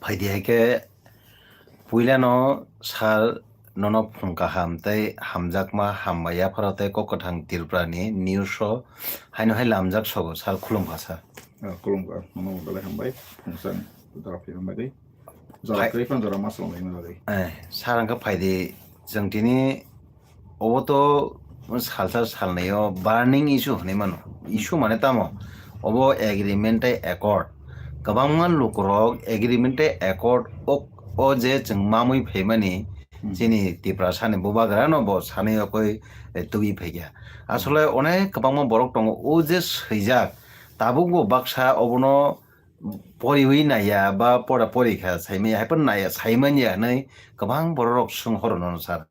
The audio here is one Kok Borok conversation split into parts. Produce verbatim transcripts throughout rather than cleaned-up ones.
Phaidi hai khe puilano sir nono phung kaham tei hamjakma hambai yapharo tei kok kwthang Tripura ni news o haino hai lamjak sogo sir, khulumkha sir. Ah, khulumkha, nono belai hambai, phung sang jora phai hambai dei. Jora Phai- kwrwi phano jora ma swlanglaima jora dei. Eh, sir, ang khe phaidi, chwng tini obo to salsa salnai o burning issue hinwi mano. Issue mane tamo? Obo agreement tei accord. Kwbangma lukurok agreement tei accord o, o je chwng mamwi phaimani Hmm. chini Tiprasani bubagrano bo sanwi okoi, eh, tubui phaikha. Asole onek kwbangma borok tongo, o je swijak, tabuk bo baksa obono poriwi naiya ba pora porikha saimanya, hai phano naiya, saimanya hinwi kwbang bororok swng horo nono sir.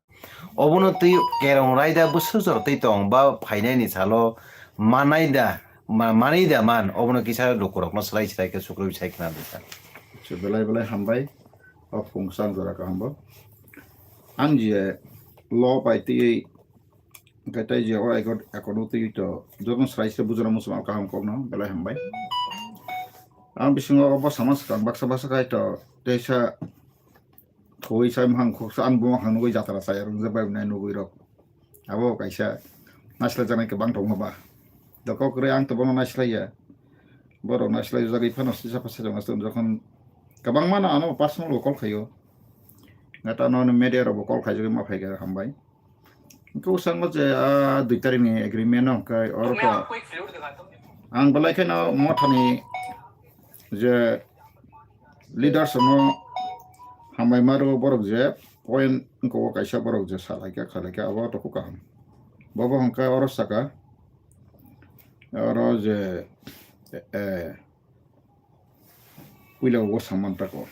Obono twi kerong raida bwswk jora twi tong ba phainaini salo manai da, ma-, manwi da man, obono kisa lukurokno swlai swlai khe sukrui sai khna di sir. Belai belai hambai, o phung sang jora kaham bo. Ang je law bai twi Hwnkhe tei je o accord, accord o twi to jotono swrai se bujana muchung kaham kokno belai hambai. Ang bisingo obo sama swkang baksa baksa khai to teisa khoi sai mohang khoksa ang bo mohang nugui jatra chaya rwngjak bai nai nugui rok. Abo kaisa naislai jaknai kwbang tongma ba. Dokok kwrwi ang to bono naislai ya. Borok naislai jagwi phano sisa pasa jong aswk jokhon kwbangma no ano personal bo call khaio. Nata no media rok bo call khaijagwi ma phaikha hambai. Hwnkhe bwskango je, ah, dui tarikni agreement no hwnkhe oro to ang belai kheno mothani je leaders no hambai ma rwo borok je point wngkha o kaisa borok je salaikha khalaikha abo to kok kaham. Bobo hwnkhe oro saka oro je, eh, Puila o samantako.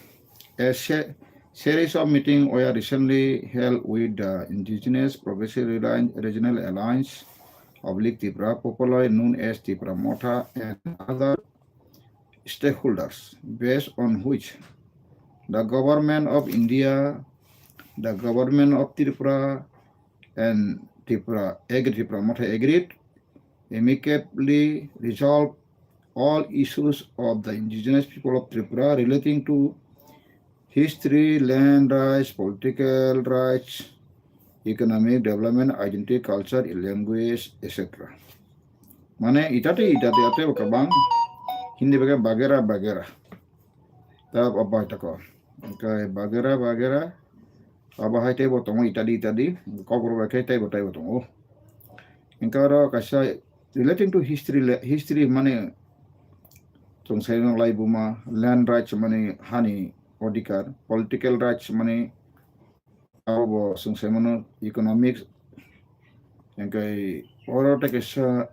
A se-, series of meeting were recently held with the Indigenous Progressive Reli-, Regional Alliance of League Tripura, popularly known as Tipra Motha, and other stakeholders, based on which the Government of India, the Government of Tripura, and Tripura, Agri Tripura Motha agreed amicably resolve all issues of the indigenous people of Tripura relating to history, land rights, political rights, economic development, identity, culture, language, et cetera. Mane itate itate ate kwbang Hindi bagera bagera. Ta bai tako. Hwnkhe bagera bagera. Abo hai teibo tongo itadi itadi. Kokborok bai khe teibo teibo tongo. Hwnkhe oro kaisa relating to history le-, history mane chwng sai nang lai buma, land rights mane hani odhikar, political rights mane abo bo chwng sai mano economics, hwnkhe oro tei kaisa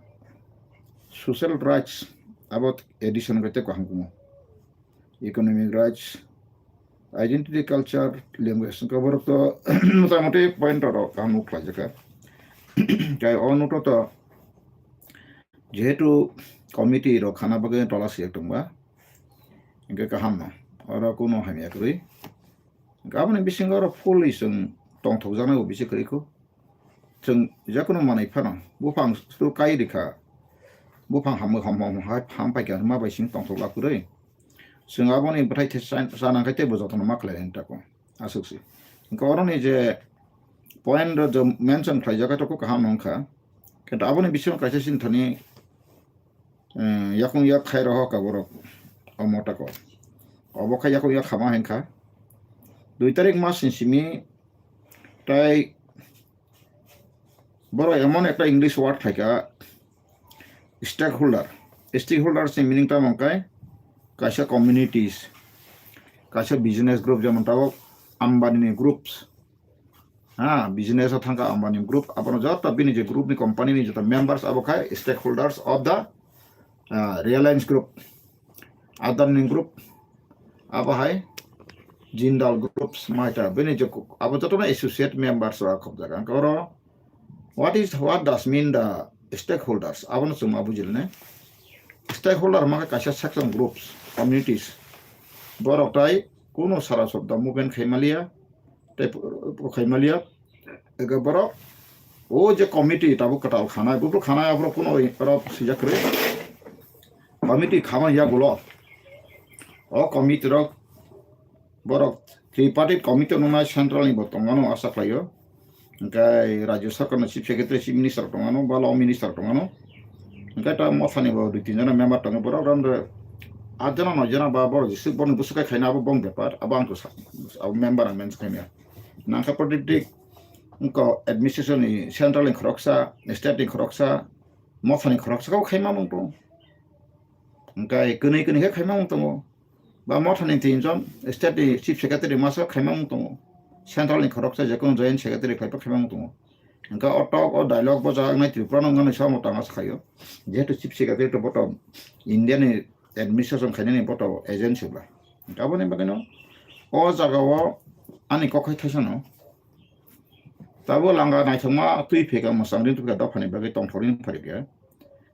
social rights abo addition khe tei kaham kumo. Economic rights, identity, culture, language, hwnkhe borok to motamoti point rok kaham nuk khlaijak kha. Tei o noto to jehetu committee rok khana bagwi tola sijak tongba, hwnkhe kaham no, oro kuno hamya kwrwi. Hwnkhe aboni bisingo oro fully chwng tongthokjaknai bo bisi kwrwi kho. Chwng jekono manwi phano buphang suru kai rikha, buphang ham ham ham hai ham paikha hwnma bai simi tongthok la kwrwi. Chwng aboni bwthai the cha-, chana khe teibo jotono ma khlai rwni tako. Aswk se. Hwnkhe oroni je point rok je mention khlaijak khe toko kaham wngkha. Kintu aboni bisingo kaisa sini thani, eh, yakung yak khai rohor ka borok o motako. Obo khe yakung yak khama hinkha. Dui tarik mas ni simi tai borok emon ekta English word phaikha, stakeholder. Stakeholders ni meaning tamo hwnkhe kaisa communities, kaisa business group, jemon tabuk Ambani ni groups, ha, business o thangkha Ambani group, abono joto bini je group ni company ni joto members abo khai stakeholders of the, ah, Reliance Group, Adani Group, abo hai Jindal Groups, maita bini je ku-, abo joto no associate members rok khobjak. Ang oro what is, what does mean the stakeholders? Abono chwng ma bujil ne. Stakeholder hwnkhe kaisa section groups, communities. Borok tai kuno sara sobda movement khai maliya, tei po-, po khai maliya. Eke borok o je committee tabuk kwtal khanai, buphuru khanai aborok kuno oro swijak kwrwi. Committee khama yagulo O committee rok, borok tripartite committee nungnai central ni bo tongmano asa khlaio. Hingke Rajya Sarkar ni Chief Secretary, Chief Minister tongmano, ba Law Minister tongmano. Hingke ta motha ni bo dui tin jona member tongo, borok ram de aat jona noi jona ba borok jisik borok ni bwswk kai khaina abo bong bepar, abo ang to sa-, abo member ang mention khaimya. Nangkha politic wngkha administration ni central ni khoroksa, state ni khoroksa, motha ni khoroksa kok khaima mung tongo. Hingke kwnwi kwnwi khe khaima mung tongo. Ba motha ni tin jon state ni chief secretary masa khaima mung tongo. Central ni khoroksa je kono joint secretary khlaipa khaima mung tongo. Hingke o talk o dialogue bo jaga nai Tripura no wngmani samo tang asa khaio. Jehetu chief secretary to boto India ni administration khainani boto agency ba. Hingke aboni bagwi no o jaga o ani kok hai thaisa no. Tabo langa naithokma twi pheka mwsang ring pheka dophani bagwi tongthok ring pharikya.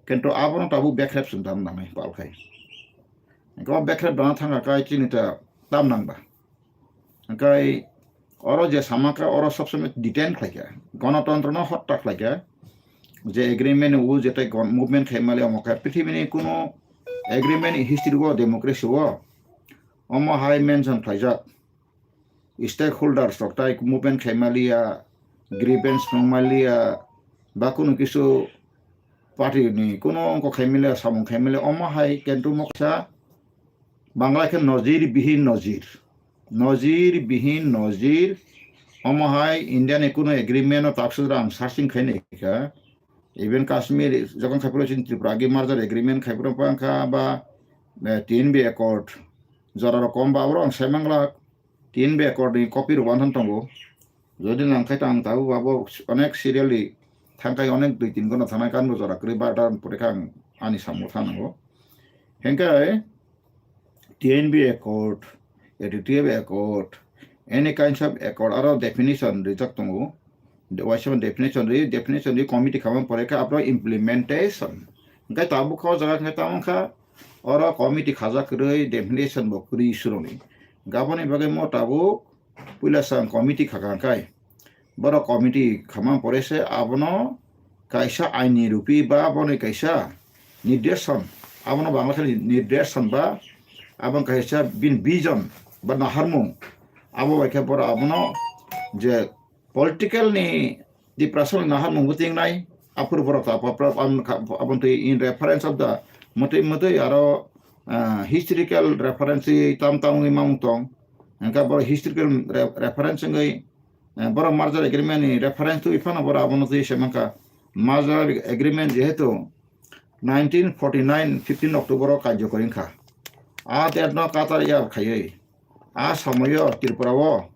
Kintu abono tabuk bekrep sung dam nangnai pal khai. Hingke o bekrep dana thangkha kai chini ta tam nangba. Hingke oro je sama kha oro sob somoi detain khlaikha. Gonotontro no hotta khlaikha. Je agreement o je tai gon-, movement khaimali omo kha prithibini kuno agreement history o democracy o omo hai mention khlaijak. Stakeholders rok tai movement khaimaliya, grievance nungmaliya, ba kunu kisu party ni kunu ongko khaimaliya, samung khaimaliya, omo hai kintu moksa Bangla khe nojir bihin nojir. Nojir bihin nojir. Omo hai India ni kunu agreement o taksudra ang searching khainai kha. Even Kashmir jokon khaipro chin Tripura agi merger agreement khaipro pang kha ba, eh, T N B accord. Jora rokom ba oro ang sai mangla. T N B accord ni copy rok wantham tongo. Jodi nang khai tang tabuk abo onek serially thang khai onek dui tin gono thanai kan bo jora kwrwi bar dar pore kha ang ani samung thanango. Hengkai T N B accord, A D T F accord, any kinds of accord aro definition rijak tongo. Waisa definition ri, definition ri committee khamang pore kha abo implementation. Hingke tabuk kha o jaga hingke tamo kha oro committee khajak kwrwi definition bo kwrwi suroni. Gaboni bagwi mo tabuk puila sang committee khakang kai. Borok committee khamang pore se abono kaisa aini rupi ba boni kaisa nirdeson, abono Bangla khe nirdeson ba aboni kaisa bin vision ba naharmung. Abo bai khe borok abono je political ni depression naharmung bo tingnai, aphuru borok ta aboni twi in reference of the mwtwi mwtwi aro, ah, historical reference tam tam wngwi mamung tong. Hingkhe borok historical re-, reference wngwi, eh, borok merger agreement ni reference twi phano borok abono twi se mankha. Merger agreement jehetu nineteen forty nine fifteen October o karjokori wngkha. A date no katar ya khaiwi. A somoyo Tripura o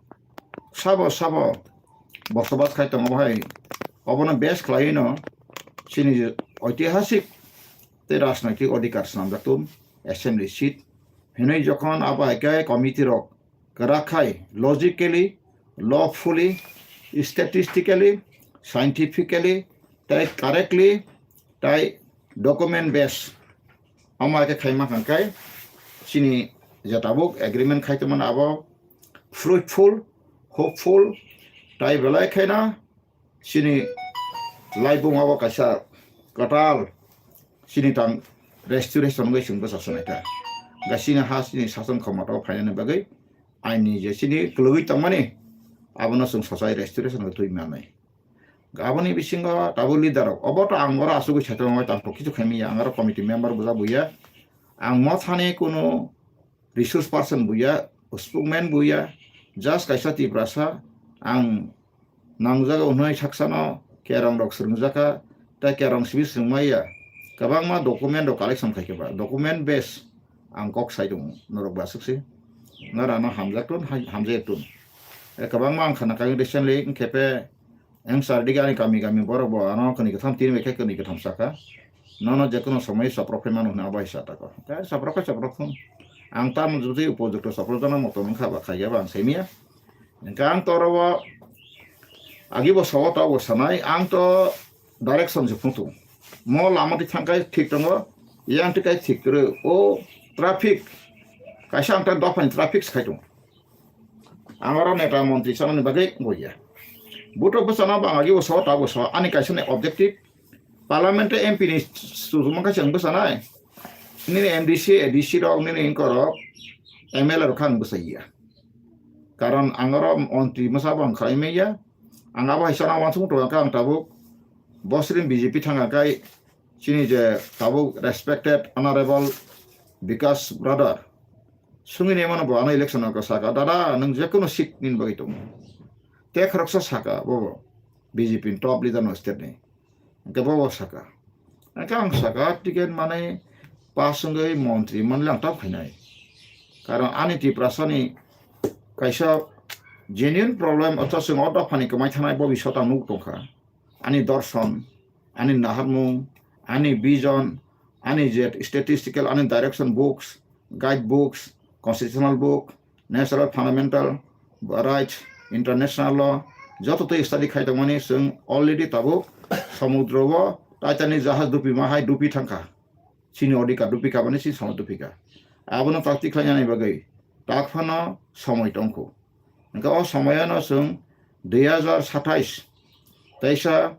sabo sabo bosobas khai tongo hai. Obono base khlaiwi no chini oitihasik tei rajnoitik odhikar swnamjak tong assembly seat. Hinwi jokhon abo hai khe committee rok kwrak khai logically, lawfully, statistically, scientifically, tei correctly, tei document base. Omo hai khe khaima kha khe chini je tabuk agreement khai tongmani abo fruitful, hopeful, tei belai kheno chini laibung abo kaisa kwtal chini tang restoration wngwi chwng bwsa swnai kha. Ga chini ha chini sason khomata o phainani bagwi aini je chini kwlwgwi tongmani abono chwng sochai restoration khe twi manai. Aboni bisingo tabuk leader rok obo to ang oro asugwi saitongwi tangkho kisu khaimaya, ang oro committee member buja buya. Ang mothani kunu resource person buya, spokesman buya, just kaisa Tiprasa, ang nangjago hwnwi saksano kerong rok swrwngjakha, tei kerong simi swrwngmaya. Kwbangma document rok collection khaikhe ba, document base ang kok sai tongo, norok ba aswk se. Norano hamjak tun, hai-, hamjak tun. E, kwbangma ang khana kagwi recently, wngkhe pe, Eng sar dige ani kami kami borok bo ano kwnwi kwtham tini bai khe kwnwi kwtham saka. Nono je kono somoi soprok phai mano hwnwi abo hai sa tako. Khe soprok khe soprok thung. Ang tamo jotoi upojukto soprok jona motom wngkha ba khaikhe ba ang saimanya. Hwnkhe ang to oro o agi bo sobo tabuk sanai ang to direction se phung tongo. Mo lama twi thang khe thik tongo, yang twi khe thik kwrwi. O traffic kaisa ang ta dophani traffic se khai tongo. Ang oro neta montri sanani bagwi boya. Buto bwsano bangagi bwsao ta bwsao ani kaisa ni objective. Parliament o M P ni sujuma khe chwng bwsanai. Nini M D C, A D C rok, nini wngkorok, M L A rok kha ang bwsai ya. Karon ang oro montri mwsa bo ang khlai manya. Ang abo hai sana wansuk tong kha ang tabuk. Bosring B J P thang kha chini je tabuk respected honorable Bikash brother. Sungwi ni mano bo ano election ko saka, "Dada, nwng je kono seat nini bagwi tongo." Te khoroksa saka bo, bo B J P ni top leader no state ni. Hwnkhe bo bo saka. Hwnkhe ang saka ticket manwi pass wngwi montri manle ang tamo khainai. Karon ani Tiprasa ni kaisa genuine problem, ocha chwng o dopha ni kwmai thanai bo bisota nuk tongkha. Ani dorson, ani naharmung, ani vision, ani je statistical, ani direction books, guide books, constitutional book, natural fundamental rights, international law, joto twi study khai tongmani chwng already tabuk somudro o Titanic jahaj dupi ma hai dupi thangkha. Chini odhikar dupi kha bani chini samung dupi kha. Abono practice khlainani bagwi tak phano somoi tongkho. Hwnkhe o somoyano chwng dui hazar satais teisa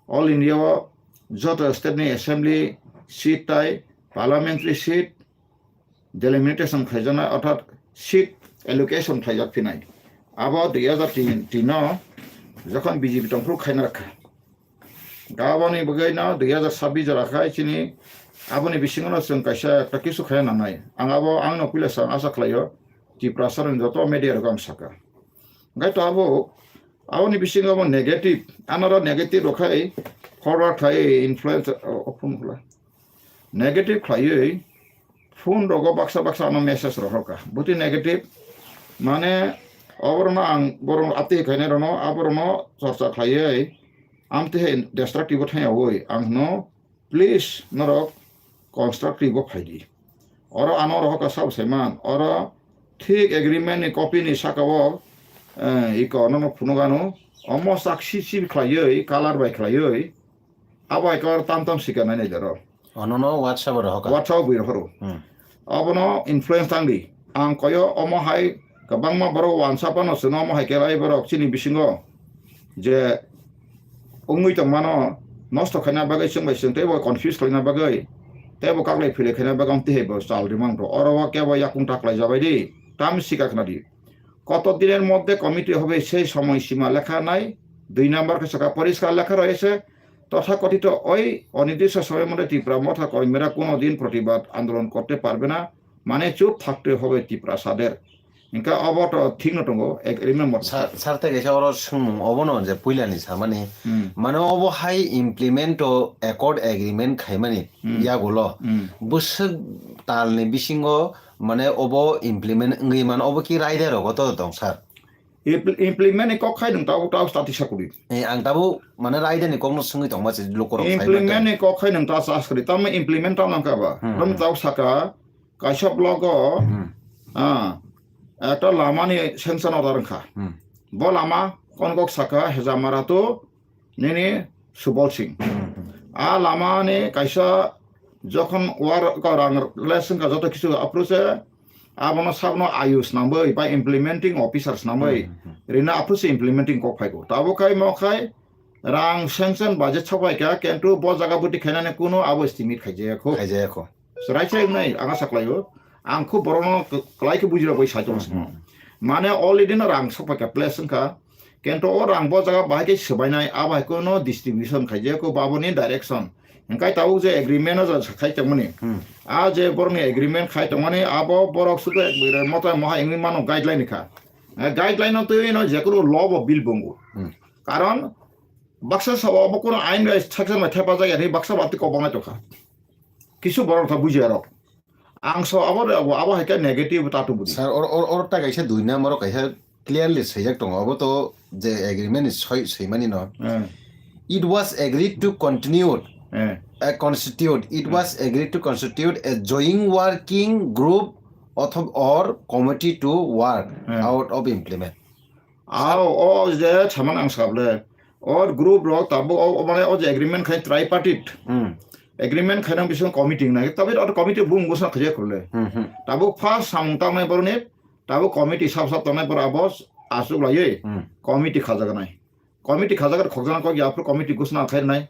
All India o joto state ni assembly seat tai parliamentary seat delimitation khaijaknai, orthat seat allocation khaijak phinai. Abo dui hazar tin, tin o jokhon B J P tongphuru khaina rwkha. Aboni bagwi no dui hazar sabbish jora khai chini aboni bisingo no chwng kaisa ekta kisu khaina nangnai. Ang abo ang no puila sa asa khlaio, Tiprasa rok joto media rok ang saka. Hwnkhe to abo, aboni bisingo abo negative, anoro negative rok khai forward khai influence, o, o phone khwla. Negative khlaiwi phone rogo baksa baksa ano message rohorkha. Buti negative, mane, oborokno ang borok ati khainai rokno, aborokno chorcha khlaiwi, amtwi hai destructive thangyawi ang hwno, please, norok constructive o phaidi. Oro ano rohorkha sabo saiman, oro thik agreement ni copy ni saka o, eh, iko nono phunukgano, omo chak sip sip khlaiwi, color bai khlaiwi, abo hai khe oro tam tam sika nai nai daro. Onono WhatsApp o rohorkha. WhatsApp o bui rohoro. Hmm. Abono influence tangdi. Ang koyo omo hai kwbangma borok wansa phano chwngno omo hai khe lai borok chini bisingo je wngwi tongmano nosto khaina bagwi chwng bai chwng teibo confuse khlaina bagwi teibo kaklai philai khaina bagwi tihai bo chal rimang tho. Oro o kebo yakung ta khlai jabai di. Tam sika khna di. কত দিনের মধ্যে কমিটি হবে সেই সময়সীমা লেখা নাই। দুই নম্বর khe saka poriskar lekha royese, তথাকথিত ওই অনির্দিষ্ট সময়ের মধ্যে ত্রিপুরা মথা কর্মীরা কোনো দিন প্রতিবাদ আন্দোলন করতে পারবে না, মানে চুপ থাকতে হবে ত্রিপ্রাসাদের। Hingkhe obo to thikno tongo, agreement motha. Sir, sir, tei kaisa oro swngmung obono je puilani samani, Hmm. mane obo hai implement o accord agreement khaimani Hmm. yagulo Hmm. bwswk talni bisingo mane obo implement wngwi mano, obo ki raida rogo to tong, sir? Impl-, implement ni kok khai nwng tabuk tabuk stati sakuri. Eh, ang tabuk mane raida ni kokno swngwi tongma se lukurok sai Implement mantong. Ni kok khai nwng ta chas kuri, tamo implement tamo nangkha ba. Hmm, Rom hmm. tabuk saka, kaisa block o, Hmm. ah, ekta lama ni sanction order wngkha. Hmm. Bo lama kon kok saka Hejamara to nini Subol Singh. Hmm, hmm. A lama ni kaisa jokhon war ko rang les wngkha joto kisu approach e, abono sabno ayus nangbai ba implementing officers nangbai. Hmm, hmm, hmm. Rina approach implementing kok phai ko. Tabo khai mo khai rang sanction budget sapai kha, kintu bo jaga buti khainani kuno abo estimate khaijaya kho. Khaijaya kho. Raisa wngnai, ang asa khlaio. Ang khub borokno k-, klai khe bujirok bai sai tongo Hmm, simo. hmm. Mane already no rang sokpai kha, place wngkha. Kintu o rang bo jaga bahai khe swbainai, abo hai kheno distribution khaijak kho, baboni direction. Hingkai tabuk je agreement o ja khai tongmani. Hmm. A je borokni agreement khai tongmani, abo borok sudu ek bwrwi mota moha wngwi mano guideline kha. Eh, guideline no twi no jekunu law bo bill bongo. Hmm. Karon baksa sabo abo kuno ain bai section bai thepajak ya, baksa bo twi kok bangnai tongkha. Kisu borok tha bujiya rok. Ang so abo, abo, abo hai khe negative ta tubudi. Sir, or, or, or ta kaisa dui number o kaisa clearly swijak tongo. Abo to je agreement ni soi, soimani no. Eh. It was agreed to continue Eh. a constitute. It Eh. was agreed to constitute a joint working group othob-, or committee to work Eh. out of implement. Ao, o je saman ang sable. O group rok tabuk o, o mane o je agreement khai tripartite. Hmm. Agreement khainang bising committee nai. Tabi o committee bung gusna khajak khule. Hmm, hmm. Tabuk first samung tangnai boroni, tabuk committee sab sab tangnai bor abo asuk laiye. Hmm. Committee khajaganai. Committee khajagar khokjana kok ya phuru committee gusna khainai.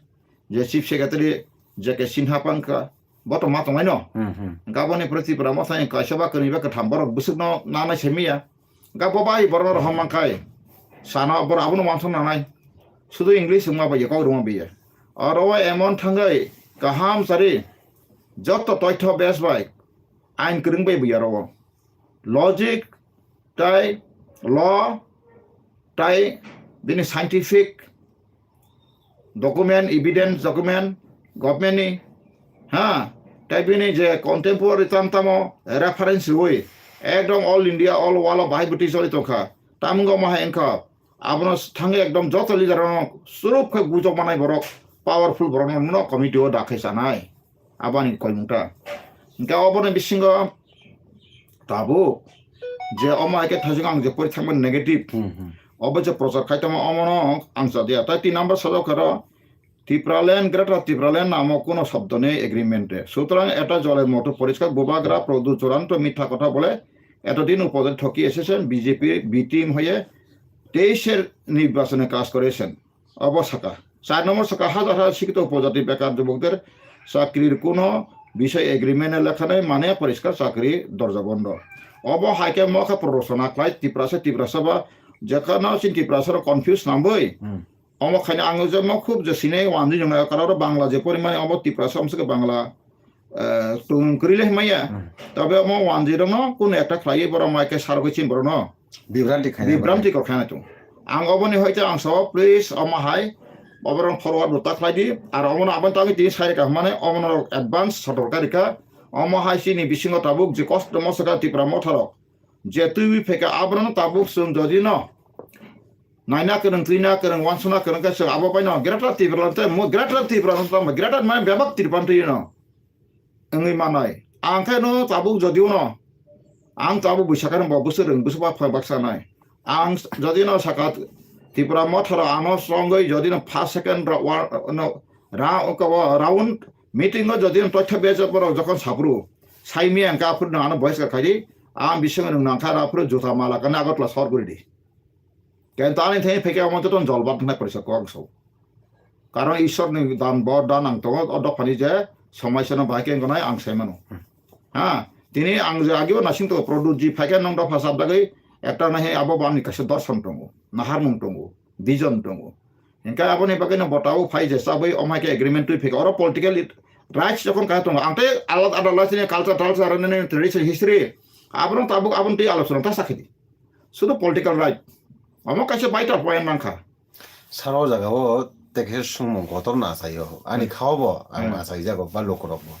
Je chief secretary J K Sinha pangkha. Bo to ma tongnai no. Hmm, hmm. Hwnkhe aboni pore Tripura Motha ni kaisa ba kwnwi ba kwtham borok bwswk no nanai se miya. Hwnkhe bo bai borok no rohor man khai. Sana borok abono wansuk nanai. Sudu English wngma bai ya, kok rwma bai ya. Oro o emon thangwi kaham sari joto toitho bes bai ain kwrwng bai buya oro o. Logic tai law tai bini scientific document, evidence document, government ni, ha, tai bini je contemporary tam tamo reference rwi ekdom all India, all world o bahai bwtwi choli tongkha. Tamung omo hai wngkha, abono thangwi ekdom joto leader rok surup khe gujok manai borok, powerful borok no committee o dakhai chanai. Aboni koimung ta. Hwnkhe oboni bisingo tabuk je omo hai khe thajak ang je pori thangmani negative. Hmm, hmm. Obo je prochar khai tongma omono ang cha dia. Tai tin number sajak khe ro Tipraland, Greater Tipraland namo kuno shobdoni agreement de. সুতরাং এটা জলের মতো পরিষ্কার বুবাগ্রা প্রদ্যুৎ চূড়ান্ত মিথ্যা কথা বলে এতদিন উপজাতি ঠকিয়ে এসেছেন বিজেপি বি টিম হয়ে তেইশের নির্বাচনে কাজ করেছেন। Obo saka. Char nombor saka, hajar hajar শিক্ষিত উপজাতি বেকার যুবকদের চাকরির কোনো বিষয়ে এগ্রিমেন্টে লেখা নেই, মানে পরিষ্কার চাকরি দরজা বন্ধ। Obo hai khe mokha প্ররোচনা khlai Tiprasa, Tiprasa ba jekhano chini Tiprasa rok confuse nangwi. Hmm. Omo khaina ang je mo khub je sinai wanjwi nung nai, karon oro Bangla je porimani obo Tiprasa omsike Bangla, eh, tong kwrwi le maya. Hmm. Tobe omo wanjwi rokno kuno ekta khlaiwi borok mai khe sarogwi chini borokno Bibranti khaina bibranti bagwi. Kok khaina tung. Ang oboni hoite ang sao, please, omo hai, oborok forward bo ta khlai di, ar omono aboni tangwi tini sai rwkha hwnmani omono advance sotorkar rwkha. Omo hai chini bisingo tabuk je kosto mosok kha Tipra Motha rok, je twiwi phaikha aborokno tabuk chwng jodi no naina kwrwng, twina kwrwng, wansukna kwrwng khe chwng abo bai no Greater Tipraland tei mo-, Greater Tipraland tamo, Greater mane bebak Tipraland twi no. Wngwi manai. Ang khe no tabuk jodi no, ang tabuk buisa khe bo bwswk rwng, bwswk ba phai baksa nai. Ang jodi no saka Tipra Motha rok ano chongwi jodi no first, second ra-, wa-, no, ra-, ka-, wa-, round meeting o jodi no toitha bejak borok jokhon saphuru, sai miya hwnkhe aphuru no ano boyes ka khaidi, ang bising rwng nang kha aphuru juta mala kani Agartala sor guri di. Kenta ani thani pheke omo joto jolbat hwnai porisa kok ang sao. Karon Ishwar ni dan, bor dan ang tongo, o dophani je somai sano bahai khe wngkha nai ang sai mano. Hmm. Ha, tini ang je ageo nasing tongo, Pradyut ji phaikhe nong dopha sabdagwi ekta nahi abo bo ani kaisa dorson tongo, naharmung tongo, vision tongo. Hingkhe aboni bagwi no botao phai je chabwi omai khe agreement twi phikha. Oro political it-, rights jokhon kaya tongo. Ang tei alada alada chini culture, culture, nini tradition, history, abono tabuk aboni twi alosona ta sakhi di. Sudu political right. Omo kaisa vital point mankha. Saro jaga o tekhe sumung kotor na achaio. Ani Hmm. khao bo ang Hmm. achaijago ba lukurokbo.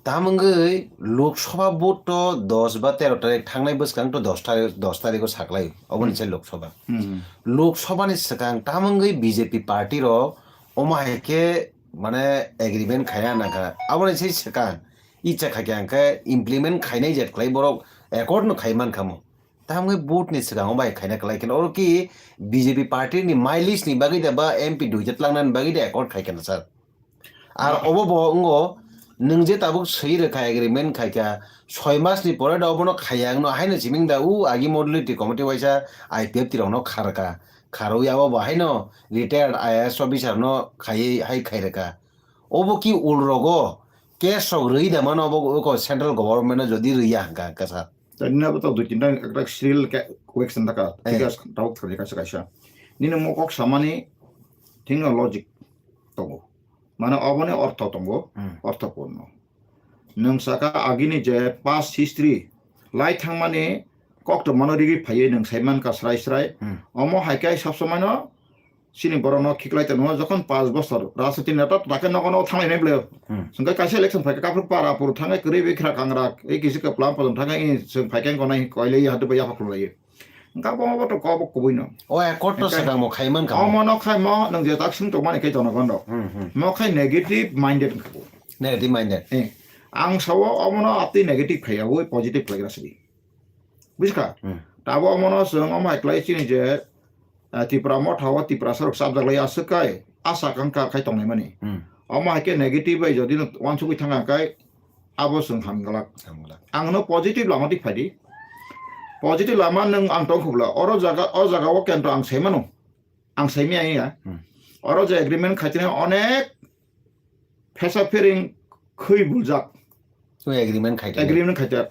Tamungwi Lok Sabha vote to dos ba tero tarik thangnai bwskang to dos tarik, dos tarikh o saklai. Oboni Hmm. se Lok Sabha. Hmm. Lok Sabha ni swkang tamungwi B J P party rok omo hai khe mane agreement khaina nangkha. Aboni se swkang icha khaikha hwnkhe implement khainai jet khlai borok accord no khai mankha mo. Tamungwi vote ni swkango bai khaina kwlai khe oro ki B J P party ni mileage ni bagwi da ba M P duita tlangnani bagwi da accord khai khe na sir. Ar obo bo wngo nwng je tabuk swi rwkha agreement khaikha soi mas ni pore da obono khaiya wngno haino siming da u agi modality committee waisa I P F T rokno kharkha. Kharwi abo bo haino retired I A S officer no khaiwi hai khairwkha. Obo ki ulrogo case rok rwi da mano obo ko central government no jodi rwiya hwnkha hwnkha sir. Tei nini abo to dui tinta ekta serial ke-, question taka, Eh. Thik ase, doubt thani kaisa kaisa. Nini mo kok samani thing no logic tongo. Mane oboni ortho tongo, Hmm. orthopurno. Nwng saka agini je past history lai thangmani kok to mano rigi phaiwi nwng sai mankha srai srai. Hmm. Omo hai khe sab somai no Chini borok no khiklai tongo, jokhon panch bosor rajniti neta ta khe nogo nogo thanglai nai bwlai. Hmm. Chwng khe kaisa election phai khe kaphru para phuru thang khe kwrwi bikra kangra, ei kisi kwpla pojong thang khe ei chwng phai khe wngkha nai koilai hadu bai yapha khulai. Wngkha bo bo to kok bo kubui no. O accord to Hingkhe swkang bo khai man kha. Omo no khai mo nwng je tak sing tongmani khe jonogon rok. Hmm, hmm. Mo khai negative minded wngkha bo. Negative minded. Eh, ang sao omo no atwi negative khai ya, oi positive khlai gra sidi. Buji kha? Hmm. Tabo omono chwng omo hai khlai chini je, ah, Tipra Motha o Tiprasa rok chapjak lai aswk kai, asa kangkha khai tongnai mani. Hmm. Omo hai khe negative bai jodi no uansugwi thang kha khai, abo chwng ham glak. Ham glak. Ang no positive lama di phai di. Positive lama nwng ang tong khubla. Oro jaga, o jaga o kento ang sai mano. Ang sai maya ya. Hmm. Oro je agreement khai tini onek phesa phiring khwi buljak. Twi agreement khai tongya. Agreement khai tongya.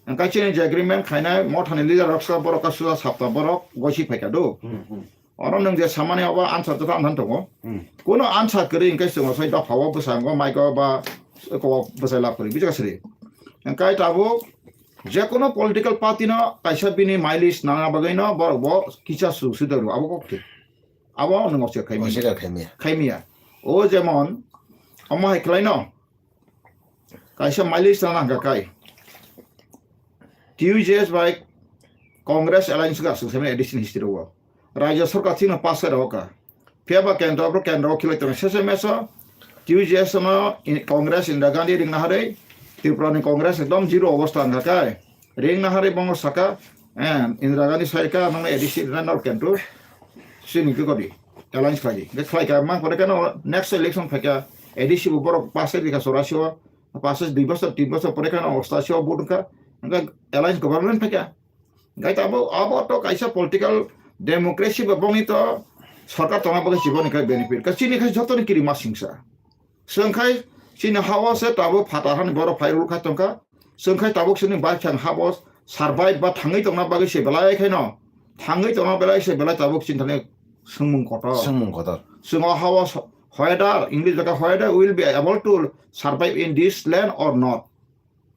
Ang kaisa ni je agreement khainai mothani leader rok sa borok ka suja sapta borok gosi phaikha do. Hmm, hmm. Oro nwng je samani abo answer joto anthan tongo. Hmm. Kuno answer kwrwi hwnkhe chwng osai dopha o bwskango maiko ba ko bwsai lab kwrwi bijak sri. Hwnkhe tabuk je kuno political party no kaisa bini mileage nana bagwi no borok bo kisa su su doro abo kok thik. Abo nwng osai khaimya. Osai khaimya. Khaimya. O jemon omo hai khlai no. Kaisa mileage tana hwnkha kai. T U J S bai Congress alliance ga aswk semi addition history o. Rajya sarkar thikno pass khai rw kha. Phiya ba kendro bro kendro khilai tongo sese meso. T U J S no in-, Congress Indira Gandhi ringna harwi Tripura ni Congress ekdom zero obostha hwnkha kai. Ringna harwi bongo saka, eh, Indira Gandhi sai kha, nang A D C rina nor kentro, sini khe kodi, alliance khlai di. Hwnkhe khlai kha, mang pore khe no next election phai kha, A D C bo borok pass khai rikha chorasi o, pass khai dui bosor, tin bosor pore khe no ostasi o vote wngkha, hwnkhe alliance government phai kha. Hwnkhe abo, abo to kaisa political democracy bo bongni to sarkar tongna bagwi chiboni khai benefit. Ka chini khai jotoni kiri ma singsa. Chwng khai chini ha-o se tabuk phatar hani borok phai rwkha tongkha. Chwng khai tabuk chini bai phang ha-o survive ba thangwi tongna bagwi se belai khaino. Thangwi tongna belai se belai tabuk chini thani swngmung kotor. Swngmung kotor. Chwng o ha-o so-, whether English baka whether will be able to survive in this land or not.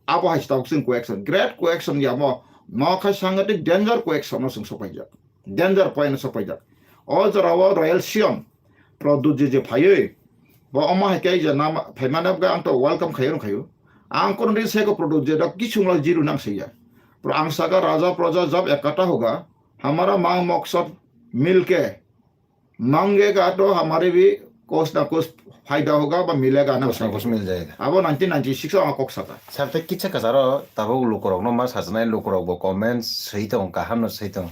Abo hai se tabuk chwng question, great question ya mo. Mo khai sangatik danger question no chwng sopaijak. Danger point no sopaijak. O jora o Royal Sion, Pradyut je je phaiwi, bo omo hai khe je nama phaimani bwkha ang to welcome khayo khayo. Ang kono din seko Pradyut je dok kichung lo jiru nang saiya. Pro ang saka raja praja jab ekata hoga, hamara mang maksad milke, mangega to hamare bhi kuch na kuch fayda hoga ba milega na. Kuch na kuch mil jayega. Abo nineteen ninety-six o ang kok saka. Sarte kitsa kasaro tabuk lukurokno ma sajwnai lukurok bo comment swi tong kaham no swi tong.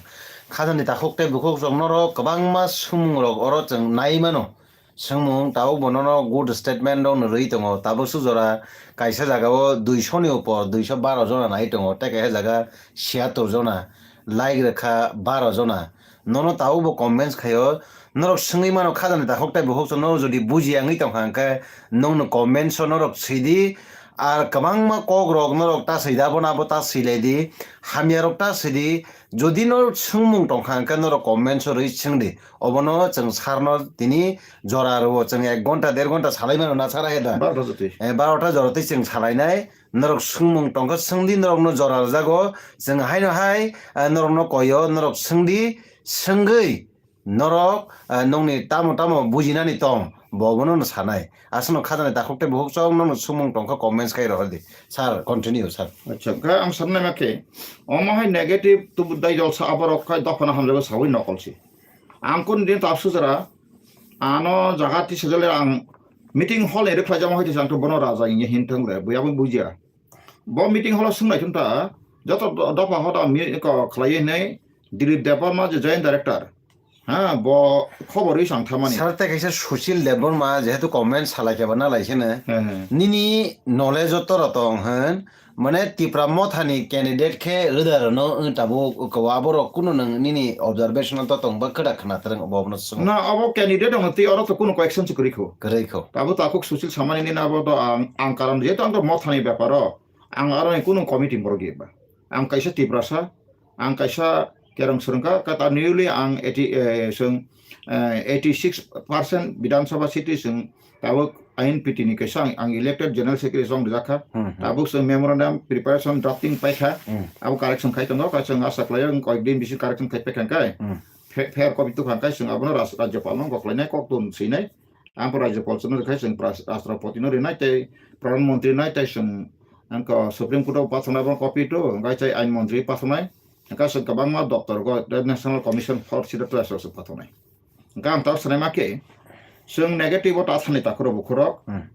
Khajani takhuk tei bukhuk rok norok kwbangma sumung rok oro chwng nai mano. Swngmung tabuk bo nono good statement rok no rwi tongo. Tabuk sujora kaisa jaga o duiso ni upor duiso baro jona nai tongo. Tei kaisa jaga siyatur jona, like rwkha baro jona. Nono tabuk bo comments khaio. Norok swngwi mano khajani takhuk tei bukhuk so norok jodi bujiya wngwi tongkha hwnkhe nongno comments o norok swidi. Ar kwbangma kok rok norok ta swida bono abo ta swilai di. Hamya rok ta swidi. Jodi norok swngmung tongkha hwnkhe norok comments o rwi swngdi. Obono chwng sarno tini jora rwo. Chwng ek gonta der gonta salai mano na sara heda. Barota jotwi. Eh, barota jora twi chwng salainai. Norok swngmung tongkha swngdi norokno jora rwjago. Chwng haino hai, eh, norokno koyo, norok swngdi, swngwi norok, eh, nongni tamo tamo bujinani tong, bo bono no sanai. Aswkno khajani takhuk tei bukhuk chok nokno swngmung tongkha comments khai rohordi. Sir, continue, sir. Acha, khe ang sanai ma khe, omo hai negative tubu dai jolsa aborok khai dophano hamjago sawi nokolsi. Ang kun din tapsu jora, ano jaga tisa jole ang meeting hall ni rwkhlai jama hoite ang to bono raja inge hin thang le, buya bo bujia. Bo meeting hall o swng nai thung ta, joto do-, dopha hoda mi ko khlai hinwi Dilip Debbarma je joint director. Ha, bo khobor wi sang thamani. Sir, tei kaisa Sushil Debbarma jehetu comment salai khe ba na lai sene. He, he. Nini knowledge o toro tong hen, mane Tipra Motha ni candidate khe rwda rwno wng tabuk ko aborok kunu nwng nini observation o to tong ba kwda khna twrwng bo bono swng. Na, abo candidate wng twi oro to kunu question se kwrwi kho. Kwrwi kho. Abo takhuk Sushil Samani ni abo to ang, ang karon jehetu ang to Motha ni bepar o, ang aro ni kunu committee borok ye ba. Ang kaisa Tiprasa, ang kaisa kerong swrwngkha, kata newly ang eighty, eh, swng, eh, eighty six percent Bidhan Sabha seat swng tabuk I N P T ni kaisa ang, ang elected general secretary song rijak kha. Hmm, hmm. Tabuk swng memorandum preparation drafting paikha. Hmm. Abo correction khai tongo, kaisa ang asa khlaio, ang koyek din bisi correction khai paikha kai. Hmm. Fe-, fair copy tukhang kai swng abono ras-, rajyapal no goklainai kok tun swinai. Ang bo rajyapal chwngno rwkha, chwng pras-, rashtrapati no rinai tei pradhan mantri nai tei chwng ang ko Supreme Court o pathornai bo copy to, hwnkhe tei ain mantri pathornai, hwnkhe chwng kwbangma doptor go National Commission for Scheduled Tribes rok chwng pathornai. Hwnkhe ang tabuk sanai ma khe, chwng negative o ta thani takhurok bukhurok. Hmm.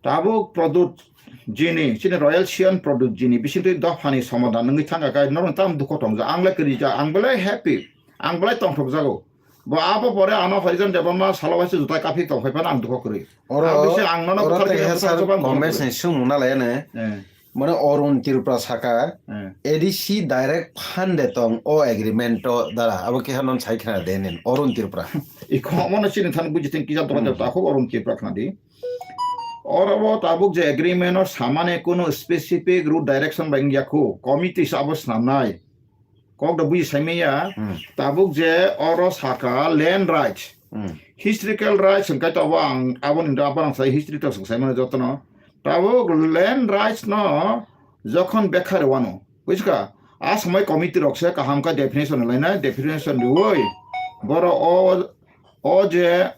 Tabuk Pradyut jini, chini Royal Sion Pradyut jini, bisingtwi dophani somadan wngwi thangkha khe, norok tam dukho tongja, ang le kwrwi ja, ang belai happy, ang belai tongthok jago. Bo abo pore ano Harijan Debbarma salo waisa jutai kaphi tong phai phano ang dukho kwrwi. Oro, ang bisi ang nono oro buthar tei khe hesa buthar jobang comment ni sung nung nalai ne. Eh. Mane Arun Tripura saka, eh, A D C direct fund de tong o agreement to dara. Abo khe hanon sai khna de nen Arun Tripura. Iko mono chini than buji theng kisa dora de ta kho Arun Tripura khna di. Oro bo tabuk je agreement o samani kunu specific route direction bai wngya khu, committee se abo swnamnai. Kok da buji saimaya, Hmm. tabuk je oro saka land rights. Hmm. Historical rights hwnkhe to abo ang, abo ni abo ang sai history to swng saimano jotono. Tabuk land rights no jokhon bekha rwano, bujiska? A samai committee rok se kaham khe definition lainai, definition riwi. Boro o, o je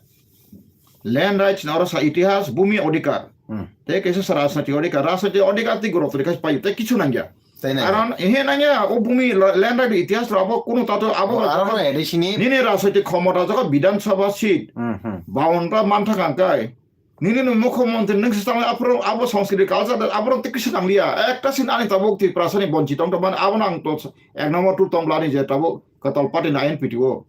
land rights ni oro sa itihas, bhumi odhikar. Hmm. Tei kaisa sa rajnaitik odhikar, rajnaitik odhikar tei gorok twi khe paio, tei kichu nangya. Tei nangya. Karon, ehe nangya, o bhumi la-, land right itihas rok abo kunu tato abo Aro no ede sini. Nini rajnaitik khomota jokho Bidhan Sabha seat, Hmm, hmm. bawan ta mantha kang kai. Nini no mukhyamantri nung se tangwi aphuru abo sanskriti culture da aphuru tei kisa tang liya. Ekta sin ani tabuk Tiprasa ni bonchi tong tong mani abo nang to ek number two tong lani je tabuk kwtal party na N P T o.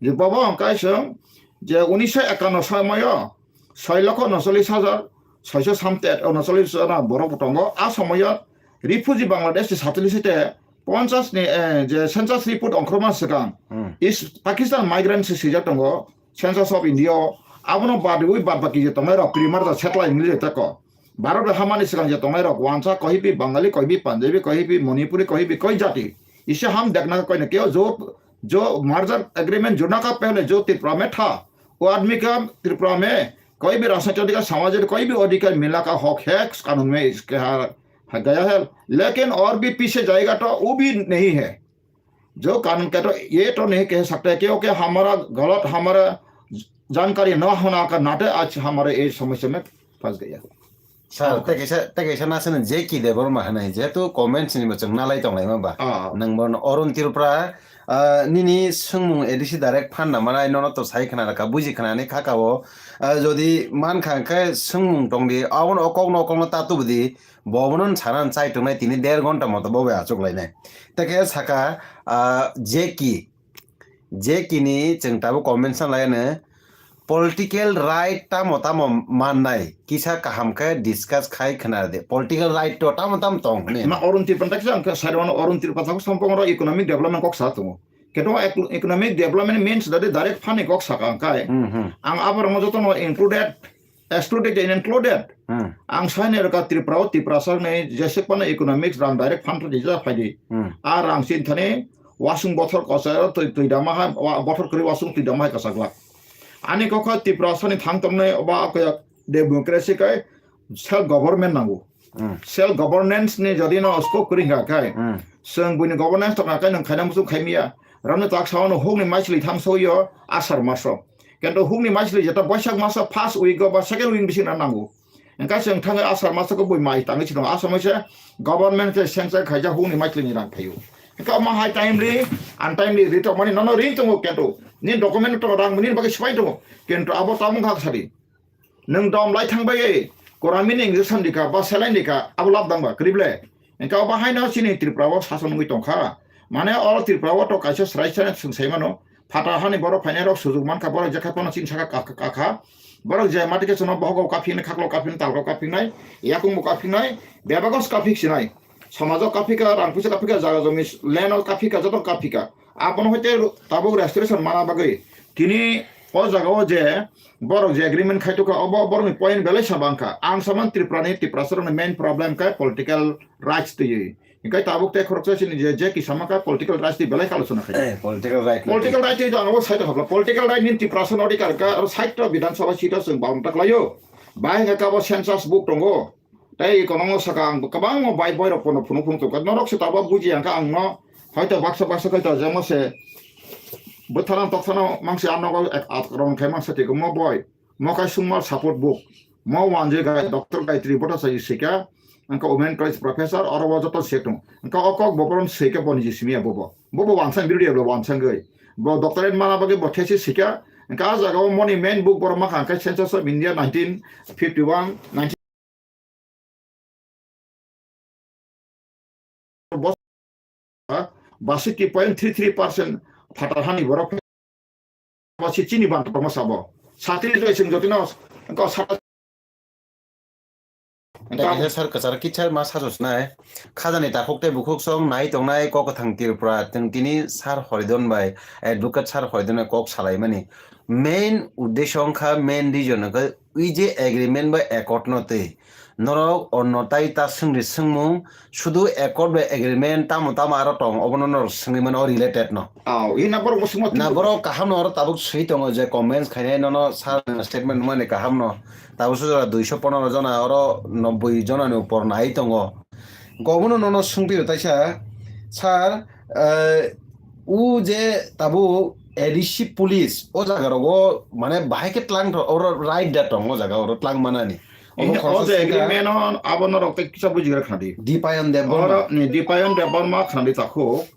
Je baba ang kai seng je unisho ekanno somoyo soi lokho unochollis hajar soiso samte unochollis jona borok bo tongo. A somoyo refugee Bangladesh ni satlis te ponchas ni, eh, je census report ongkhorma swkang Hmm. is Pakistan migrant se swijak tongo. Census of India o, abono badwi bad baki je tongnai rok, primar da satellite ni je tako. Bharat bai hamani swkang je tongnai rok, wansa koibi Bangali, koibi Punjabi, koibi Manipuri, koibi koi jati. Ise ham dekna ka koine kyo jo, jo merger agreement jurna ka pehle jo Tripura mein tha, wo aadmi ka Tripura mein koi bhi rajnaitik adhikar, samajik koi bhi adhikar milna ka hak hai, kanun mein iske ha, ha gaya hai, lekin aur bhi piche jayega to wo bhi nahi hai. जो कानून कहता है, ये तो नहीं कह सकते, क्योंकि हमारा गलत, हमारा जानकारी न होना का नाते आज हमारे ये समस्या में फंस गया। Sir, Okay. Tei kaisa, tei kaisa na sini J K Debbarma hinwi, jehetu comments ni bo chwng nalai tonglaima ba. Ah. Nwng bono Arun Tripura, ah, nini swngmung A D C direct phan na manai, nono to sai khna rwkha, buji khna ni kha ka o. Ah, jodi man kha khe swngmung tong di, abono o kok no, o kok no ta tubu di, Bo bono sana chai tongnai tini der ghonta moto bo bai achuk lainai. Tei khe saka, ah, J K. J K ni chwng tabuk comment san lai ano, political right tamo tamo mannai, kisa kaham khe discuss khai khna de. Political right to tamo tamo tong hwnwi. Ma Arun Tripura ta kisa ang khe sai rwmano Arun Tripura ta khe sompong ro economic development kok sa tongo. Khe to ec-, economic development means dadi direct fund ni kok saka ang kai. Hmm, hmm. Ang aborok no joto no included, excluded and included. Hmm. Ang sai ni rwkha Tripura o, Tiprasa ni jesek phano economics rang direct fund to dija phai di. Hmm. A rang sin thani wasung bothor kosa twi, twi dama hai, wa-, bothor kwrwi wasung twi dama hai kwchak glak. Ani kok kha Tiprasa ni thang tong nai ba khe democracy kai self government nango. Hmm. Self governance ni jodi no scope kwrwi hwnkha khe, Hmm. chwng buini governance tongkha khe nwng khaina muchung khai miya. Rano tak sao no huk ni maisli thang so yo asar maso. Kento huk ni maisli jeta Boisak maso first week o ba second week bising na nango. Engka chwng thangwi asar maso ko bui mai tangwi chwng asar maise government ke sanction khaijak huk ni maisli ni rang phaio. Engka ma hai timely, untimely ri tongmani nono ring tongo kento. Ni document tongo rang ni bagwi swbai tongo. Kento abo tamung kha sadi. Nwng dom lai thang bai, koramini injection dikha, ba saline dikha, abo lab dang ba, kwrwi ble. Engka obo haino chini Tripura o sason wngwi tongkha. Mane oro Tripura o to kaisa srai srai swng sai mano. Phatar hani borok phainai rok sujuk mankha, borok jekha phano chini saka ka, ka, ka kha. Borok je mati khe chwngno bohogo kaphi hwnwi, khaklo kaphi hwnwi, talgo kaphi wnai, yakung bo kaphi wnai, bebagos kaphi sinai. Somajo kaphi ka, rang puisa kaphi ka, jaga jomi land o kaphi ka, joto kaphi ka. Abono hoite tabuk restoration mana bagwi tini o jaga o je borok je agreement khai tongkha, obo borokni point belai sa bangkha. Ang saman Tripura ni, Tiprasa rokni main problem khe political rights twiwi. Hinkhe tabuk tei khoroksa chini je, je kisama khe political rights twi belai kalochona khai. Eh, political right. Political right twi ang obo side hapla. Political right ni Tiprasa no adhikar kha, aro side to Bidhan Sabha seat o chwng bound ta khlaio. Bai hwnkhe abo census book tongo. Tei eko nongo saka ang kwbangma bai boirok pono phunuk phunuk tongkha. Norok se tabuk buji ang kha ang no hoito baksa baksa khe to jemo se bwthano tokthano mangsi ano go ek akrong khe mangsa tiko mo boi. Mo kai sungmal support book. Mo wanjwi gai Doctor Gayatri Bhattacharya sika. Ang kha women college professor oro o joto se tong. Ang kha o kok bo boron sika bo niji simi ya bobo. Bobo wansang biri ya bo wansang gai. Bo doctorate mana bagwi bo thesis sika. Ang kha a jaga o moni main book borok ma kha ang kha Census of India nineteen fifty-one, nineteen bosor basiki point three three percent phatar hani borok basi chini bantokma sabo. Satri joi sing jotino ko sata Tei kaisa sar kwchar kisa ma sajo sinai. Khajani takhuk tei bukhuk song nai tongnai Kok Kwthang Tripura, chwng tini Sir Horidon bai, Advocate Sir Horidon bai kok salaimani. Main uddesho wngkha, main reason wngkha ui je agreement bai accord no twi norok onno tai ta swngri swngmung, sudu accord bai agreement tamo tamo aro tong, obono norok swngwi mano, o related no. Oh, ina borok bo swngma Na twi borok kaham no oro tabuk swi tongo je comments khainai nono sir statement mani kaham no. Tabuk sujara duiso pondro jona oro nobboi jona ni upor nai tongo. Gobono nono swngphi rw taisa, sir, eh, u je tabuk A D C police o jaga rogo mane bahai khe tlang tho-, oro right da tong o jaga oro tlang manani. Obo Ini khoroksa o je sika agreement on abo norok tei kisa bujigra khadi. Dipayan Debbarma. Oro ni Dipayan Debbarma khadi takhuk.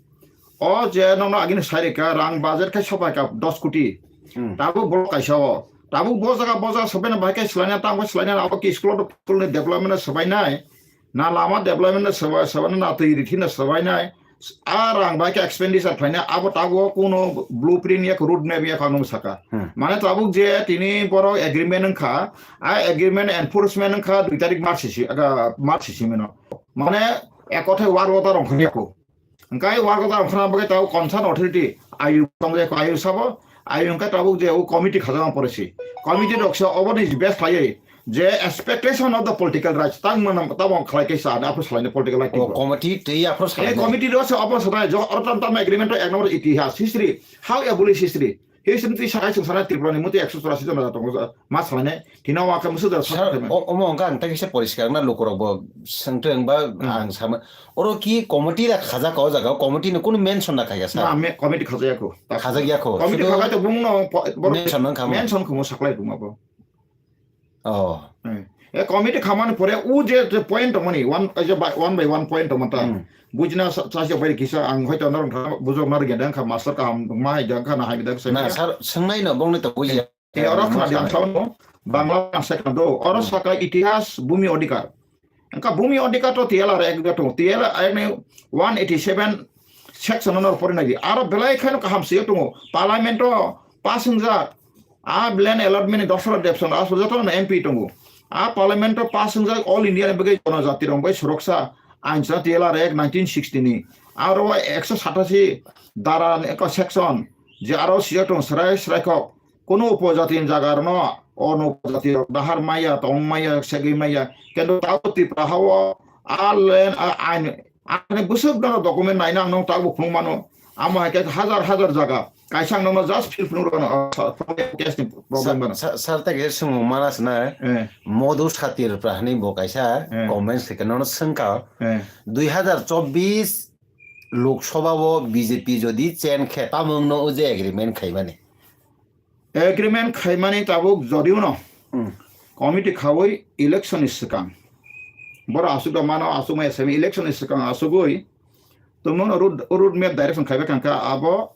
O je nono agini sairika rang budget khai sopai ka dos koti. Hmm. Tabuk borok kaisa o. Tabuk bo jaga bo jaga sopai na bahai khe swlaina tang bo swlaina abo ki school o school ni development sopai nai. Na lama development no swbai, swbai na twi rithina swbai nai. A rang bai khe expenditure phaina abo tabuk kuno blueprint yak road map yak ano saka. Hmm. Mane tabuk je tini borok agreement wngkha, a agreement enforcement wngkha dui tarik March sisi, aga March sisi mino. Mane ek kothe war order wngkha yako. Hingkai war order wngkha bagwi tabuk concern authority ayu tong yako ayu sabo, ayu hingkai tabuk je o committee khajama poresi. Committee rok se oboni best khlaiwi je expectation of the political rights tang mano tamo khlai kaisa ani aphuru salaini political right O twibo. Committee tei aphuru Ei salainai. Committee rok se obo sanai jo oro tam tam agreement to ek number itihas history, how abolish history. History twi sakai sung sanai Tripura ni muti ekso churasi jon raja tongo ma salainai thina wa khe musu da Sir, sakha o- omo hwnka ang tei kisa poriskar na lukurok bo swngtwng ba Hmm. Ang sama oro ki committee ra khajak o jaga committee ni kunu mention na khaika sir. Na me committee khajak ko. Khajak ya ko. Committee Sudu khakai to bung no po- boro mention nang khamu. Mention khamu saklai bung abo. Oh. Eh, e committee khamani pore u je, je point tongmani one, eh, je by, one by one point tongmani ta. Hmm. Bujina sa, sa, sa, bai kisa ang hoito norok kha, bujok norok genda kha, master kaham ma hai jang kha na hai bidang sa. Na, sir, swngnai no bongni to buji. Eh, oro khna diang sao no, Bangla ang second do, oro Hmm. saka itihas bhumi odhikar. Engka bhumi odhikar to T L R Act do to, T L R Act ni one eighty seven section no pori nai di. Aro belai kheno kaham se tongo, parliament to pass wngjak. A land allotment ni Dasarath Debson, a joto no M P tongo. A parliament o pass wngjak all India ni bagwi jonojati rok bai suroksa ain sa T L R Act nineteen sixty ni. Aro ekso satasi dara ni ekko section je aro sijak tongo srai srai kok. Kono upojati ni jaga rok no, ono upojati rok dahar maya, tong maya, segwi maya. Kendo tabo Tripura hao a land, a ain Ani bwswk no document naina ang nung tabuk phunuk mano. Amo hai khe hajar hajar jaga. Kaisa ang nungno just feel phunuk rwno, ah, sa-, sa-, case ni problem Sa-, bano. Sa-, sir, tei kaisa swngmung mana sina, Eh. Modhu Satir Prahani bo kaisa Eh. comments khe nono swngkha. Eh. Dui hazar chobbish Lok Sabha o B J P jodi chen khe tamo wngno o je agreement khaimani. Agreement khaimani tabuk jodiuno Hmm. committee khaui election ni swkang. Boro aswk da mano, aswk mai S M election ni swkang aswgwi tongmano road, road map direction khaibai kangkha abo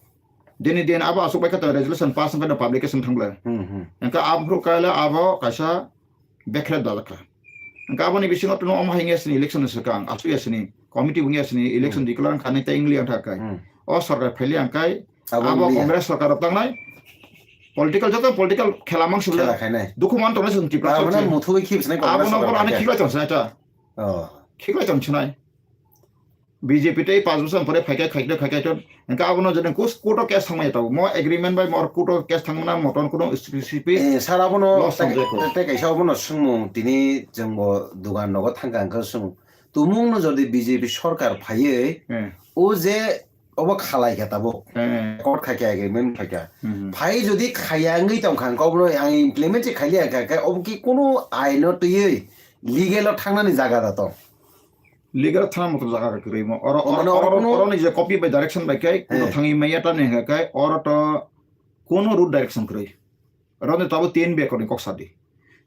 dini din abo aswk bai kha resolution pass wngkha publication thanglai. Hmm, hmm. Engkha aphuru kaila abo kaisa bekhre dalakha. Engkha aboni bisingo tongno omo hai wngya sini election ni swkang, aswk ya sini, committee wngya sini, election Hmm. declare wngkha ni tei wngli wngkha kai. Hmm. O sarkar phaili ang kai, Abo abo wngya. Congress sarkar rok tangnai. Political joto political khela mang sibla. Khela khainai. Dukhu man tongnai song Tripura Abo song na se. Muthui khip sinai Abo Congress no sarkar boro ani khaikha. Khiklai tong sinai ta. Oh. Khiklai tong sinai. B J P tei panch bosor pore phaikha, khaikha, khaikha, khaikha. Engkha abono jodi kus-, court o case thangmani tabo. Mo agreement bai mo court o case thangmana moton kuno specific Eh, sir, abono loss tei, tong jai ko. Tei kaisa abono swngmung tini chwngbo dugan nogo thangkha, hwnkhe swng. Tumungno jodi B J P sorkar phaiwi, Eh. O je obo khalai kha tabuk. Eh. Accord khai kha, agreement khai kha. Hmm. Phai jodi khaya wngwi tong kha, hwnkhe obono ang implement se khailiya kha, khe obo ki kunu aino twiwi legal o thangnani jaga da tong? Legal thana moto jaga kwrwi mo. Oro, O, oro, mane oro, oro kuno oro ni je copy bai direction bai kai, kuno Eh. thangwi maya ta ni hwnka kai, oro to kuno road direction kwrwi. Oro ni tabo tin bekor ni kok sadi.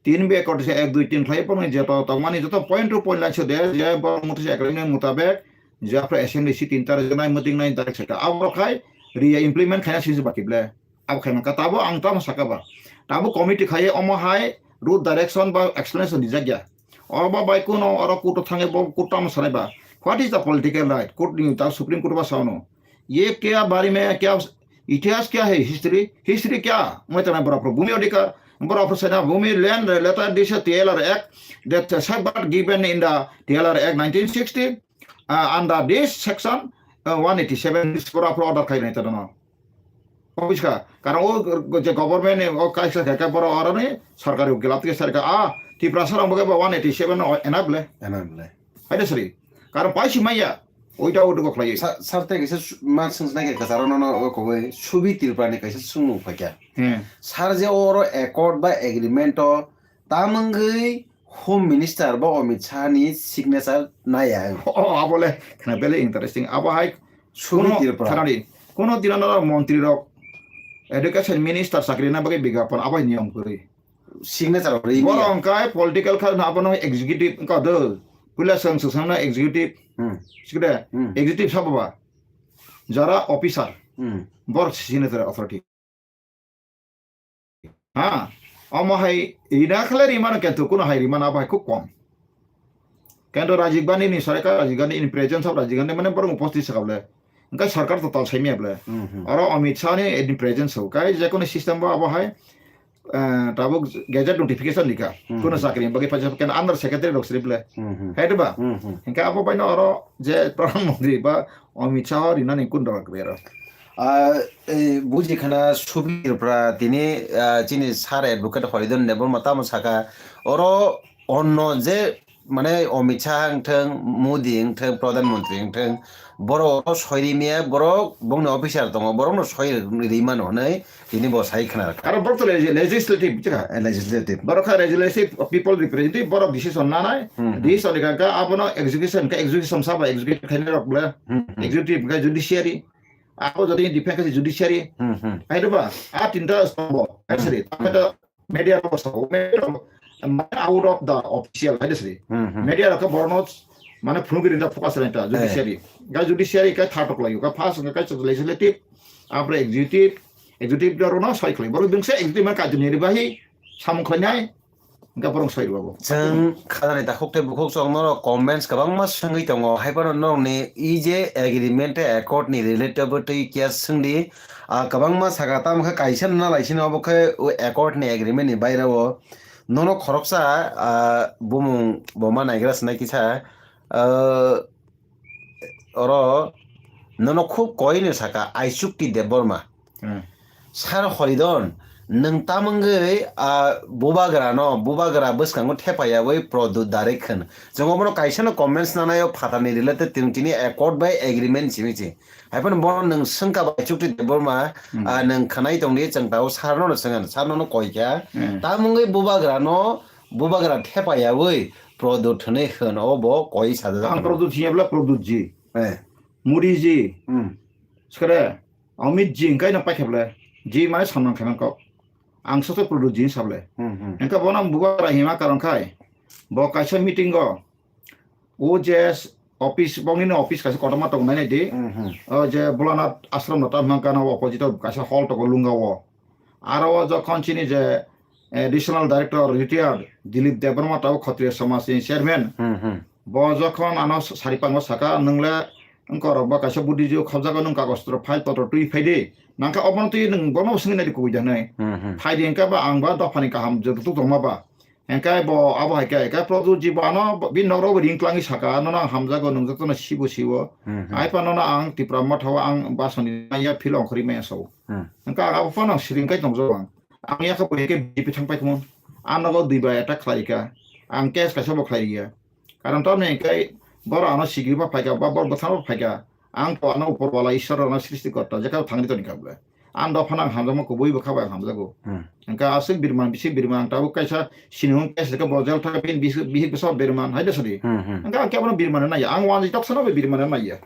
Tin bekor se ek dui tin khlai pon je to tong mani joto point to point lai se de, je bo mutu se agreement mutabek, je apre assembly si tin tar je nai meeting nai direct se ka. Abo khai ria implement khaina sisi baki ble. Abo khai man ka tabo ang tamo saka ba. Tabo committee khai omo hai road direction ba explanation di jagya. Obo bai kuno oro court o thangwi bo court tamo sanai ba. What is the political right? Court ni ta Supreme Court ba saono. Ye kya bari mein kya itihas kya hai history? History kya? Moi tana bora pro bhumi odhikar, bora pro sana bhumi land letter this T L R Act that safeguard given in the T L R Act nineteen sixty, uh, under this section, uh, one eighty-seven this bora pro order khai nai tana. Obis kha. Karon o je government ni o kaisa kha khe borok oro ni sarkari ukil atwi sarkar a Tiprasa rok bo khe bo one eighty seven no enable. Enable. Hai de sri. Karon paisi maya. Oita o dugo khlai. Sa-, sir, tei kaisa su-, ma swngjaknai khe kwcharo nono o kogoi Subi Tripura ni kaisa swngmung phaikha. Hmm. Sir, je oro accord ba agreement o tamungwi Home Minister bo Amit Shah ni signature naya. Oh, abo le khna bele interesting. Abo hai Subi kuno Tripura. Thanadi, kuno dinano montri rok, education minister sakri na bagwi bigyapon abo niyom kwrwi. Signature rok ri. Borok hwnkhe political kha abono executive wngkha do. Puila swng swsang na executive. Hmm. Sikde, hmm, executive sabo ba. Jara officer. Hmm. Borok signature authority. Ha, omo hai rina khle rimano kintu kuno hai rimano abo hai khub kom. Kintu Rajiv Gandhi ni sarkar, Rajiv Gandhi in presence of Rajiv Gandhi mane borok upasthit sakha bole. Hwnkhe sarkar total saimya bole. Hmm, hmm. Oro Amit Shah ni in presence o. Kai je kono system bo abo hai, eh, tabuk gazette notification ni kha. Hmm, kuno hmm, chakri bagwi paisa kintu under secretary rok sri bole. Hmm, hmm. Hai to ba? Hmm, hmm. Hwnkhe abo baino oro je Pradhan Mantri ba Amit Shah rinani kun dor kwrwi aro. Ah, eh, buji khana Subi Tripura tini, ah, chini sir advocate Horidon Debbarma tamo saka, oro onno je, mane, Amit Shah wngthang, Modi wngthang, Pradhan Mantri wngthang, borok oro soi rimya, borok bongni officer tongo, borokno soi rimano hwnwi tini bo sai khna rwkha. Aro borok to legi-, legislative, buji kha? Eh, legislative. Borok kha legislative, people representative, borok decision nanai, hmm, hmm, decision ni kha, abono execution, kha execution sabo execute khainai rok bole, hmm, hmm, executive kha judiciary, abo jodi defense kha judiciary. Hmm, hmm. Hai do ba? A tinta sabo, hmm, actually, hmm, media rok sabo, media rok, mane, out of the official, hai de sri. Hmm, hmm. Media rok borno, mane, phunugwi rinda focus rinda, eh, judiciary. Ga judiciary kai third rok layo, ga first ga kai legislative, apre executive, executive rok no soi khlai. Borok dungse executive man kajuni ribahi, samung khlainai, ga borok soi rwabo. Chwng khadani takhuk tei bukhuk chwng norok comments kwbangma swngwi tongo, hai phano norokni E J agreement tei accord ni related bo twi kya swngdi. Ah, kwbangma saka tamo khe kaisa nana laisino obo khe o accord ni agreement ni bairao nono khoroksa, ah, bumung bo ma naigra sinai kisa, ah, oro nono khub koi no saka Aichukti Debbarma. Hmm. Sir Horidon, nwng tamungwi, ah, bubagra no, bubagra bwskango thepaiyawi Pradyut Darik hwn. Chwng obono kaisa no comments nanaio phatarni related tini, tini accord bai agreement simi si. Hai phano bono nwng swngkha bai Aichukti Debbarma, hmm, ah, nwng khwnai tongdi, chwng tabuk sir no, no swngkha, sir no, no koi kha. Hmm. Tamungwi bubagra no, bubagra thepaiyawi Pradyut hwnwi hwn, o bo koi sajak. Ang Pradyut hiya bla Pradyut ji. Eh. Modi ji. Hmm. Skare, Amit ji hwnkhe no paikha bla. Ji mane samnang khaimang kok. Ang soto Pradyut ji sable. Hmm, hmm. Hwnkhe bono bubagra hima karon khai. Bo kaisa meeting o O J S office, bongni no office kaisa kotorma tongnai nai di. Hmm, hmm. O je Bholanath Ashram no tam hwnka no opposite o kaisa hall tongo Lungao. Aro o jokhon chini je, eh, Additional Director retired Dilip Debbarma tabo Khatriya Samaj ni chairman. Hmm, hmm. Bo jokhon ano saripango saka, "Nwng le wngkorok bo kaisa buddhijui khobjago, nwng kagoj potro file potro twi phai di." Nangkha obono twi nwng bono swngwi nai di kubui da hwnwi. Hmm, hmm. Phai di hwnkhe ba ang ba dophani kaham joto tongma ba. Hingke bo abo hai khe, khe Pradyut ji bo ano bini nok rok bo ring twlangwi saka, "Nono ang hamjago, nwng jotono sibo sibo. Hmm, hmm. Ai phano no ang Tipra Motha o ang basoni maya phil ongkhorwi maya sao." Hmm. Hingke ang abo phano siring kai tongjago ang. Ang yakha bo hingke B J P thang pai khumon. Ang nogo dui bai attack khlai kha. Ang case kaisa bo khlai ya. Karon tamni hingke boro ano sigri ba phaikha, ba bor bwthang bo phaikha. Ang to ano upor wala Ishwar ano srishti korta, jekha thangri toni kha bole. Ang dophano ang hamjakma kubui bwkha bai ang hamjago. Hmm. Hingke aswk birman, bisik birman, ang tabuk kaisa sinihung kaisa khe bo jel thangkha, bini bisik, bihik bwsa birman, hai de sadi. Hmm, hmm. Hingke ang kebono birman naiya, ang wanjwi toksa no birman naiya.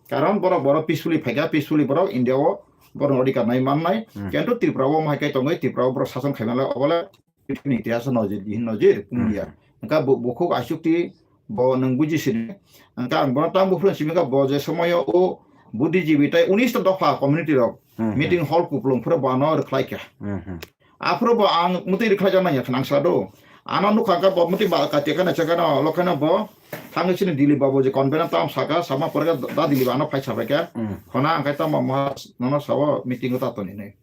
Karon borok, borok peacefully phaikha, peacefully borok India o borok odhikar nai mannai. Hmm. Kintu Tripura o mohai kai tongwi, Tripura o borok sason khaimani obole. Prithibi ni itihas o nojir bihin nojir, hmm, wngya. Hingkha bo-, bukhuk aichukti bo nwng buji sini. Hingkha ang bono tang buphuru simi kha bo je somoyo o buddhijibi tei unis ta dopha community rok, hmm, hmm, meeting hall kuplung phuru bo ano rwkhlai kha. Hmm, hmm. Aphuru bo ang mwtwi rwkhlai jaknai ya khna ang sa do. Ano nukha kha bo mwtwi ba kati khana chakano lokhano bo thangwi sini Dilip babu je convener tam saka sama pore kha da Dilip ano phai sabai kha. Hmm. Khona ang khai tamo moha nono sabo meeting o ta toni hinwi.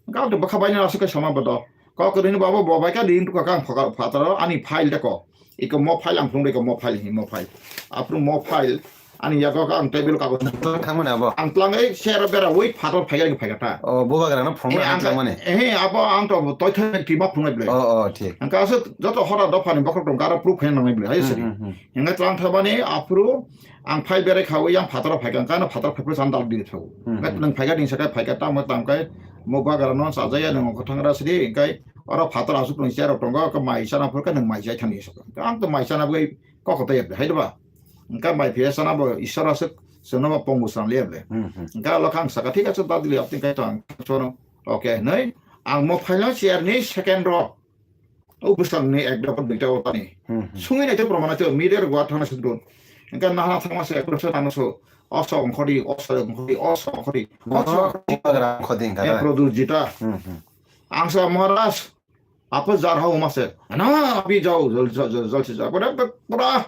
Gabde bwkha bainani aswk khe sama bodo. Kok kwrwini babo bo bai kha ring tukha kha ang phoka phataro ani file de ko. Iko mo file ang phunukdi ko mo file hi mo file. Aphuru mo file Ani yago ang table kago. Tlang thangmani abo? Ang tlang ei sero bera wei phator phaiga ni phaiga ta. O, bubagra no phunukna Eh, ang thangmani? Eh, abo ang to toi thai tima phunai ble. O, o, thik. Ang ka asuk joto hora dopha ni bokhok tong karo proof khe nangnai ble. Hai Hmm, siri. hmm, hmm. Ang tlang thabani aphuru ang phai berai khawi yang phator phaiga ang ka no phator phai san dal di thau. Hmm, Ang hmm. Nang phaiga ding sakai phaiga tamo tam kai mo bagra no sajaya nang ko thangra sidi kai oro phator asuk tong sero tongo ka mai sana phur ka nang mai jai thani sok. Ang to mai sana bai kok to yab hai ba. Ang ka mai phia sana bo isara suk sono ma pongu san le ble. Hmm, hmm. Ang ka lo khang saka thik ase dal di apni kai to ang sono. Okay, noi ang mo phaila share ni second ro. O bwsang ni ek dopha duita o tani. Hmm, hmm. Sungwi nai to proman to media ro gwa thana sudun. Engka nahana thangma se ekdom se nano so. Oso ongkhori, oso ongkhori, oso ongkhori, Bono oso ongkhori. Bubagra ongkhodi engka Eh, da? Produce jita. Hmm, hmm. Ang sa Maharaj, apa jar hau ma se. Ana abi jao, jol, jol, jol, jol se jao. Pura, pura.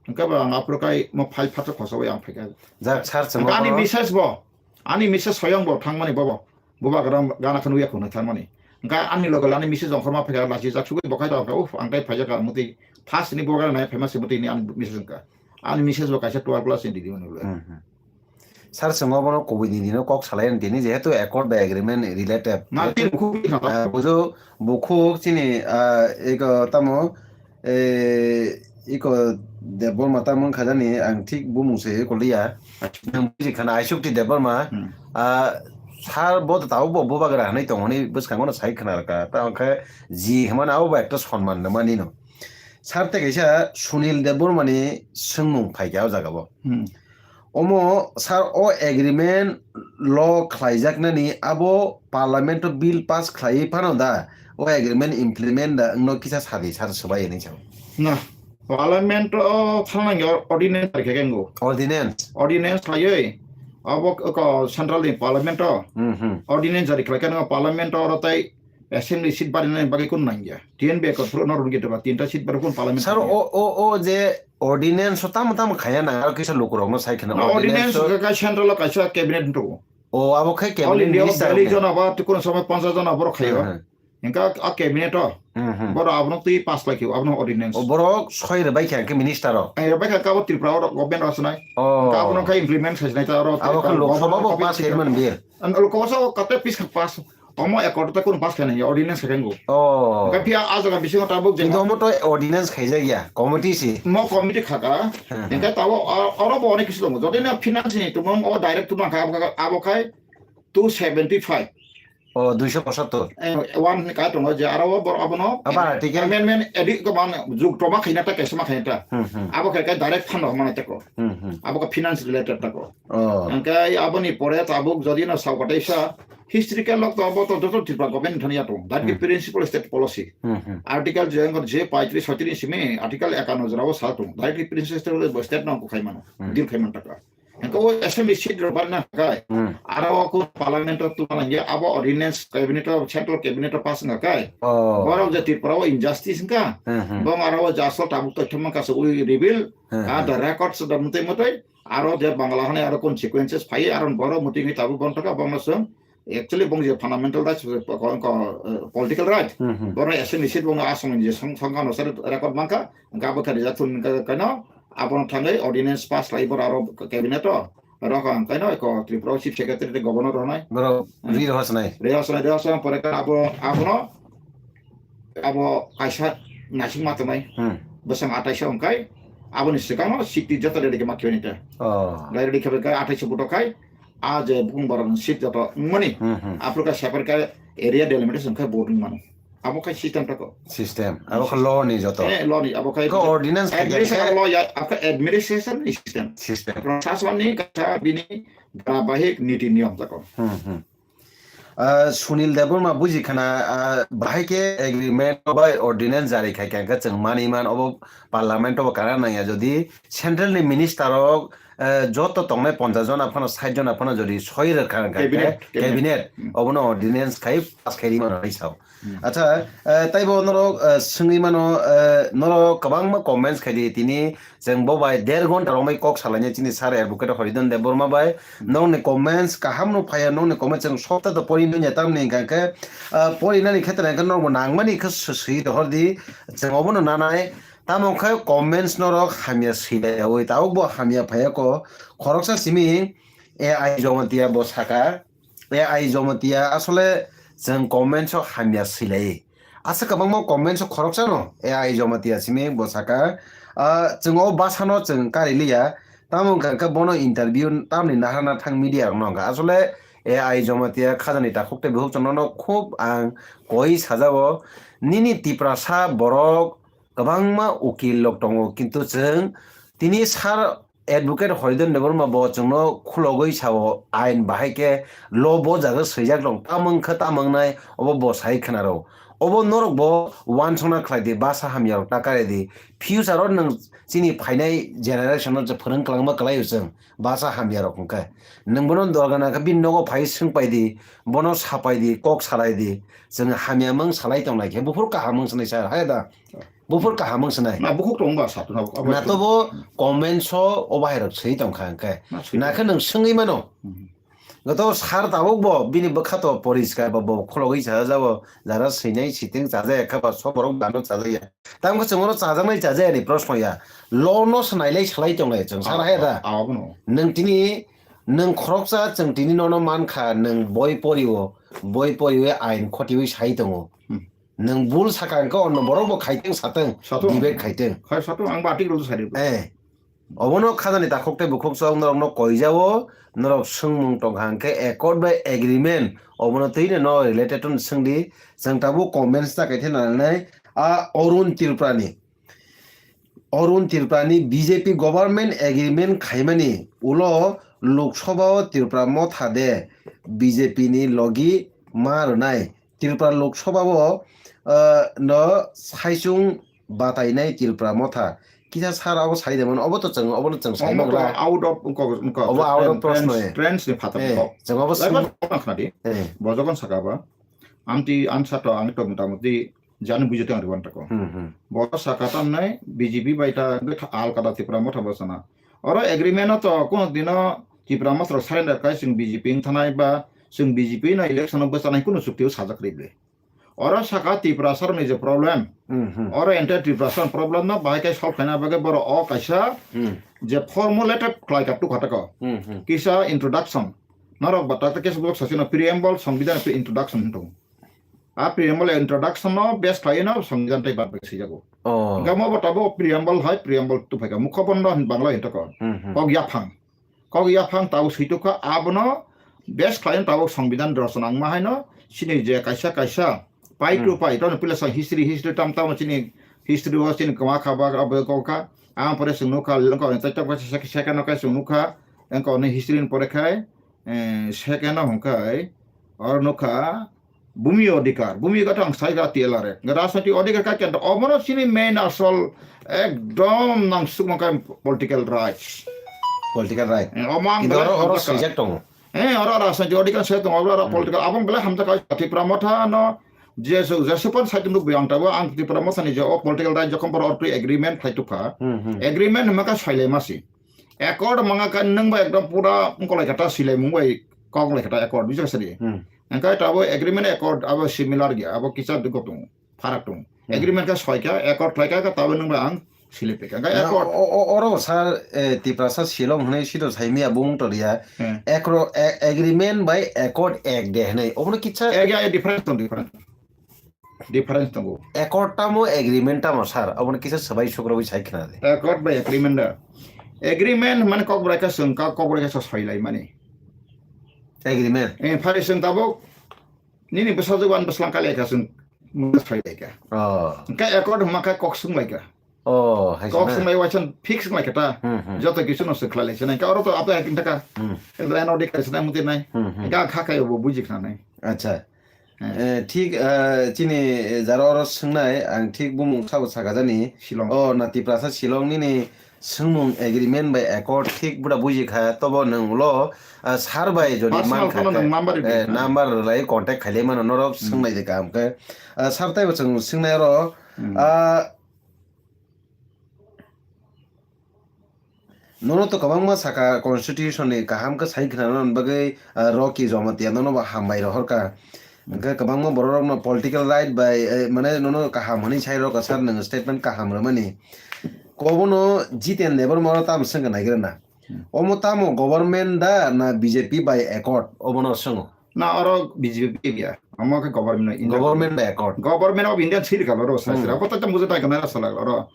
Engka ba ang apro kai mo phai phato khosa bai ang phaika. Jak sar chamo Engka ani bo. Message bo. Ani message soyong bo thangmani bobo. Bubagra gana khanu ya khunu thangmani. Engka ani logo lani message ongkhorma phaika lachi jak sugui bokhai da uf ang kai phaijak ang muti. First ni bubagra nai phaima se muti ni ani message engka. Ani message bo kaisa twelve plus ni didi mani bole. Hmm, hmm. Sar chwng obono kubui ni dino kok salai ani tini jehetu accord bai agreement related. Ma tin bukhuk ni kha. Ah, bujo bukhuk chini, ah, ego tamo, eh, iko Debbarma tamo wngkha jani ang thik bumung se iko liya. Nang buji khana Aishukti Debbarma, Hmm. ah, sar bo tabuk bo bubagra hinui tongo hinui bwskango no sai khna rwkha. Ta hwnkhe ji hwnmani abo bai ekta sonman rwmani no. Sar tei kaisa Sunil Debbarma ni swngmung phaikha o jaga o. Hmm. Omo sir o agreement lo khlaijaknani abo parliament o bill pass khlaiwi phano da o agreement implement da wngno kisa sadi sir swbai hinwi sao. Na, parliament o thangnani or-, ordinance jari khaikhe wngo. Ordinance. Ordinance khlaiwi abo ko central ni parliament o Hmm, hmm. Ordinance jari khlaikhe wngo parliament o oro tei assembly seat barinani bagwi kun nangya. T N B ko phuru no rungya deba tinta seat baru kun parliament Sir, khlaiya. O, o, o je ordinance o tamo tamo khaya nang, aro kisa lukurokno sai kheno Na ordinance ordinance o o ka central o kaisa cabinet ntu. O, abo khai All cabinet India o minister biyallis ni. Jon abo tukun samay ponchas jon abo khayo. Hmm, hmm. Engka a cabinet o. Hmm, hmm. Boro abono twi pass lai khayo, abono ordinance. O, borok soi rwbai kha khe minister o. Ai rwbai kha kabo Tripura o government o sinai. O. Ka abono khai implement khai sinai ta oro Abo khe Tripura Lok Sabha bo government pass o khai man bill. An Lok Sabha o kate pis kha pass. Omo accord ta kun pass khaina ya ordinance khakengo. Oh. Ka phiya a jaga bisingo tabuk Kintu jeng. Omo to ordinance khaijak ya, committee si. Mo committee khaka. Hmm. Engka tabo o-, oro bo onek kisu tongo. Jodi na finance ni tumung o direct tumang kha abo khai two seventy five. Oh, duiso pochattor. Eh, one ka tongo je aro bo abono Aba article? Amendment edit ko ban juk toma khaina ta kesma khaina ta. Hmm, hmm. Abo khai ka direct phano mana ta ko. Hmm, hmm. Abo ka finance related ta ko. Oh. Engkai aboni pore tabuk jodi no sao katai sa historical lok to abo to joto Tripura government thani ya tong. That Hmm. Principal state policy. Hmm, hmm. Article je angkor je paitris soitris simi article ekanno jora o sa tong. That Principal state policy state no ko khai mano. Hmm. Deal khai man taka. Engka o assembly seat ro ban na kai. Hmm. Aro ko parliament to tulang ya abo ordinance cabinet o central cabinet o pass nga kai. Oh. Borok je Tripura o injustice engka. Hmm, hmm. Bong aro o jasol tabuk to thumang ka so we reveal. Hmm, Ah, hmm. The records da mutai mutai. Aro je Bangla hwnwi aro consequences phai, aro borok muitu wngwi tabuk bong taka bongno chwng. Actually, bong je fundamental rights, ko-, ko-, eh, political right. Hmm, hmm. Borok S M E seat bongno asong je song-, songkha no sari record mankha, hwnkhe abo khe rijak thun hwnkhe kaino, abono thangwi ordinance pass lai borok aro cabinet o. Oro hwnkhe ang kaino eko Tripura o chief secretary tei governor rwnai. Borok Hmm. ri rohor swnai. Ri rohor swnai, ri rohor swnai, pore khe abo, abono abo kaisa naisingma tongnai. Hmm. Bwsang atai se wngkai, aboni swkango sixty joto ready khe ma khe ta. Oh. Gai ready khe bai atai se buto khai, a je bukung borok seat joto wngmani. Hmm, hmm. Aphuru khe separate khe area delimitation khai vote wngmano. Abo khai system tako. System. Abo khai law ni joto. Eh, law ni, abo khai Ko ordinance khai administration khai law ya, abo khai administration ni system. System. Prashasan ni kaisa bini dharabahik niti niyom tako. Hmm, hmm. Ah, Sunil Debbarma buji khana, ah, bahai khe agreement bai ordinance jari khai kha, hwnkhe chwng mani man, obo parliament o bo kana nangya, jodi central ni minister rok, eh, joto tongnai ponchas jona phano, sait jona phano jodi soi rwkha hwnkhe Cabinet, cabinet. Cabinet, Hmm. obono ordinance khai pass khai rima hinwi sao. Hmm. Acha, eh, taibo norok, eh, swngwi mano, eh, norok kwbangma comments khai di, tini Chwng bo bai der ghonta romwi kok salainai chini sir advocate Horidhan Debbarma bai. Hmm. Nokni comments kaham no phaiya, nokni comments chwng sopta to pori manya tamni hwnkha khe, ah, porinani khetra hwnkhe nokbo nangmani khe sw-, swi rohor di. Chwng obono nanai, Tamo khe comments norok hamya swilaiyawi, tabuk bo hamya phaiya ko. Khoroksa simi A I Jamatia bo saka, A I Jamatia asole chwng comments o hamya swilai. Asa kwbangma comments o khoroksa no A I Jamatia simi bo saka, ah, chwng o basa no chwng kari liya, tamo wngkha khe bono interview tamni nahar nathang media rok no wngkha. Asole A I Jamatia khajani takhuk tei bukhuk chwng no khub ang koi sajao, nini Tiprasa borok kwbangma ukil rok tongo, kintu chwng tini sir advocate Horidon Debbarma bo chwngno khulogwi sao, ain bahai khe law bo jaga swijak rok tamang khe tamang nai, obo bo sai khna rw. Obo norok bo uansukna khlai di, basa hamya rok ta kare di. Future o nwng chini phainai generation no je phwrwng kwlangma kwlai o chwng basa hamya rok hwnkhe. Nwng bono dorgana khe bini nogo phai swng pai di, bono sa pai di, kok salai di. Chwng hamya mung salai tong lai khe buphuru kaham mung sanai sir, hai da? Buphuru kaham wng swnai. Na bukhuk tong ba sa tong abo. Na to bo comments o o bahai rok swi tong kha hwnkhe. Na swi. Na khe nwng swngwi mano. Mhm. Goto sir tabuk bo bini bwkha to poriskar bo, bo khulogwi cha jabo, jara swinai siteng cha jaya kha ba, sob borok dano cha jaya. Tamo khe chwng oro cha jaknai cha jaya ni proshno ya. Law no swnailai salai tong lai chwng sir, hai da? Abo no. Nwng tini, nwng khoroksa chwng tini nono man kha, nwng boi pori o, boi pori o ain khoti wi sai tongo. Hmm. Nwng bul saka hwnkhe onno borok bo khaiteng sateng, sateng, debate khaiteng. Khai sateng, ang ba article sai di. Eh. Obono khajani takhuk tei bukhuk chwng norokno koijao, norok swngmung tongkha hwnkhe accord bai agreement, obono twino no related to swngdi, chwng tabuk comments ta kaithe nangnai, a Arun Tripurani. Arun Tripurani B J P government agreement khaimani ulo Lok Sabha o Tripura Motha de B J P ni logi ma rwnai. Tripura Lok Sabha o, ah, no saichung batainai Tripura Motha. Kisa sir abo sai de mano, obo to chwng, obo no chwng sai mangra. Out of, wngkha, wngkha, obo out of trend, proshno, trend, eh. Trends ni phatar kok. Chwng obo lai swng-, ma khna di. Eh. Bo jogon saka ba, amti ansa to ang to mota moti jani bujite ang riwan tako. Hmm, hmm. Bo saka tamnai B J P bai ta wngkha alkada Tripura Motha bo sana. Oro agreement o to kono dino Tripura Motha rok surrender kai chwng B J P wng thanai ba chwng B J P no election o bwchanai kono chukti o sajak ribli. Oro saka Tiprasa rokni je problem, hmm, hmm, oro entire Tiprasa problem no bahai khe solve khaina bagwi borok o kaisa, hmm, je formulated khlai ka tukha tako. Hmm, hmm. Kisa introduction. Norok ba takte kesa borok sasino preamble, Songbidan introduction hintongo. A preamble introduction no base khlai no Songbidan tei bad baki swijago. Oh. Hingke omo bo tabuk preamble hai, preamble tuphai ka mukho bondo hin Bangla hin tako. Hmm, hmm. Kok yaphang. Kok yaphang tabuk switukha, abono base khlaino tabuk Songbidan rosona wngma haino chini je kaisa kaisa pai, hmm, to pai, tono pila sa history, history tam tamo chini history o chini kwma kha ba abo kok kha. Ang pore chwng nukha, lengkha, tei tabuk kaisa second o kaisa chwng nukha, engkha hwnwi history ni pore khai, eh, second o hwnkhai oro nukha, Bhumi Adhikar, Bhumi Adhikar ang sai kha T L R A. Rajnoitik adhikar kha kento obono chini main asol ekdom nang sukma kha political rights. Political right. Eh, omo ang kintu belai oro, oro hamjak kha. Swijak tongo. Eh, oro rajnoitik adhikar sai tongo, oro, oro, hmm, political. Abang belai hamjak kha Tripura Motha no je su, je supan sai tongo biyang tabo ang Tripura Motha ni je o political right jokhon boro ortwi agreement khai tukha. Hmm, hmm. Agreement hwnma kha soilai masi. Accord manga kha nwng bai ekdom pura wngkolai kha ta silaimung bai kok lai kha ta accord, buji kha sadi. Hmm. Hingkhe tabuk agreement accord abo similar ya, abo kisa dukho tongo, pharak tongo. Hmm. Agreement khe soi kha, accord khlai kha, khe tabuk nwng bai ang silai pai kha. Hingkhe na, accord o, o, oro sir, eh, Tiprasa Shillong hwnwi sito saimia bung tongya. Hmm. Acro-, a-, agreement bai accord ek de hwnwi. Obono kisa ek ya, difference tong, difference. Difference tongo. Accord tamo, agreement tamo, sir? Obono kisa swbai sukrubui sai khna di. Accord bai agreement da. Agreement mane kok bwrai kha chwng kha, kok bwrai kha chwng soi lai mani. Agreement. Eh, phari chwng tabuk nini bwsajwk ani bwslang kha lai kha chwng soi lai kha. Oh. Hwnkhe accord hwnma kha kok swng lai kha. Oh, hai kok sana. Swng lai waisa fix lai kha ta. Hmm, hmm. Joto kisu no swkhlai lai sinai. Ka oro to ato hai kinta ka. Hmm. Endo eno dik ka sinai muti nai. Hmm, hmm. Ka kha kai bo buji khna nai. Acha. Hmm. Eh, thik, eh, chini, eh, jara oro swngnai, ang thik bumung sabo sakajani. Shillong. Oh, na Tiprasa Shillong nini swngmung agreement bai accord thik buda buji kha, tobo nwng ulo, ah, sir bai jodi personal man kha phone khe, nwng number rwdi, eh, number rwlai contact khailai mano norok. Hmm. Swngnai de kaham khe. Ah, sir taibo chwng swngnai oro, hmm, ah, Nono to kwbangma saka constitution ni kaham khe sai khna nani bagwi, ah, Rocky Jamatia nono bo hambai rohor kha. Hwnkhe kwbangma borok rokno political right bai, eh, mane nono kaham hwnwi sai rwkha sir, nwng statement kaham rwmani. Kobono Jiten Debbarma oro tamo swngkha naigra na. Hmm. Omo tamo government da na B J P bai accord obono swngo? Na oro B J P ya. Omo khe government of India. Government bai accord. Government of India siri kalo ro sasira. Hmm. Abo ta tamo jeta kana sala ro.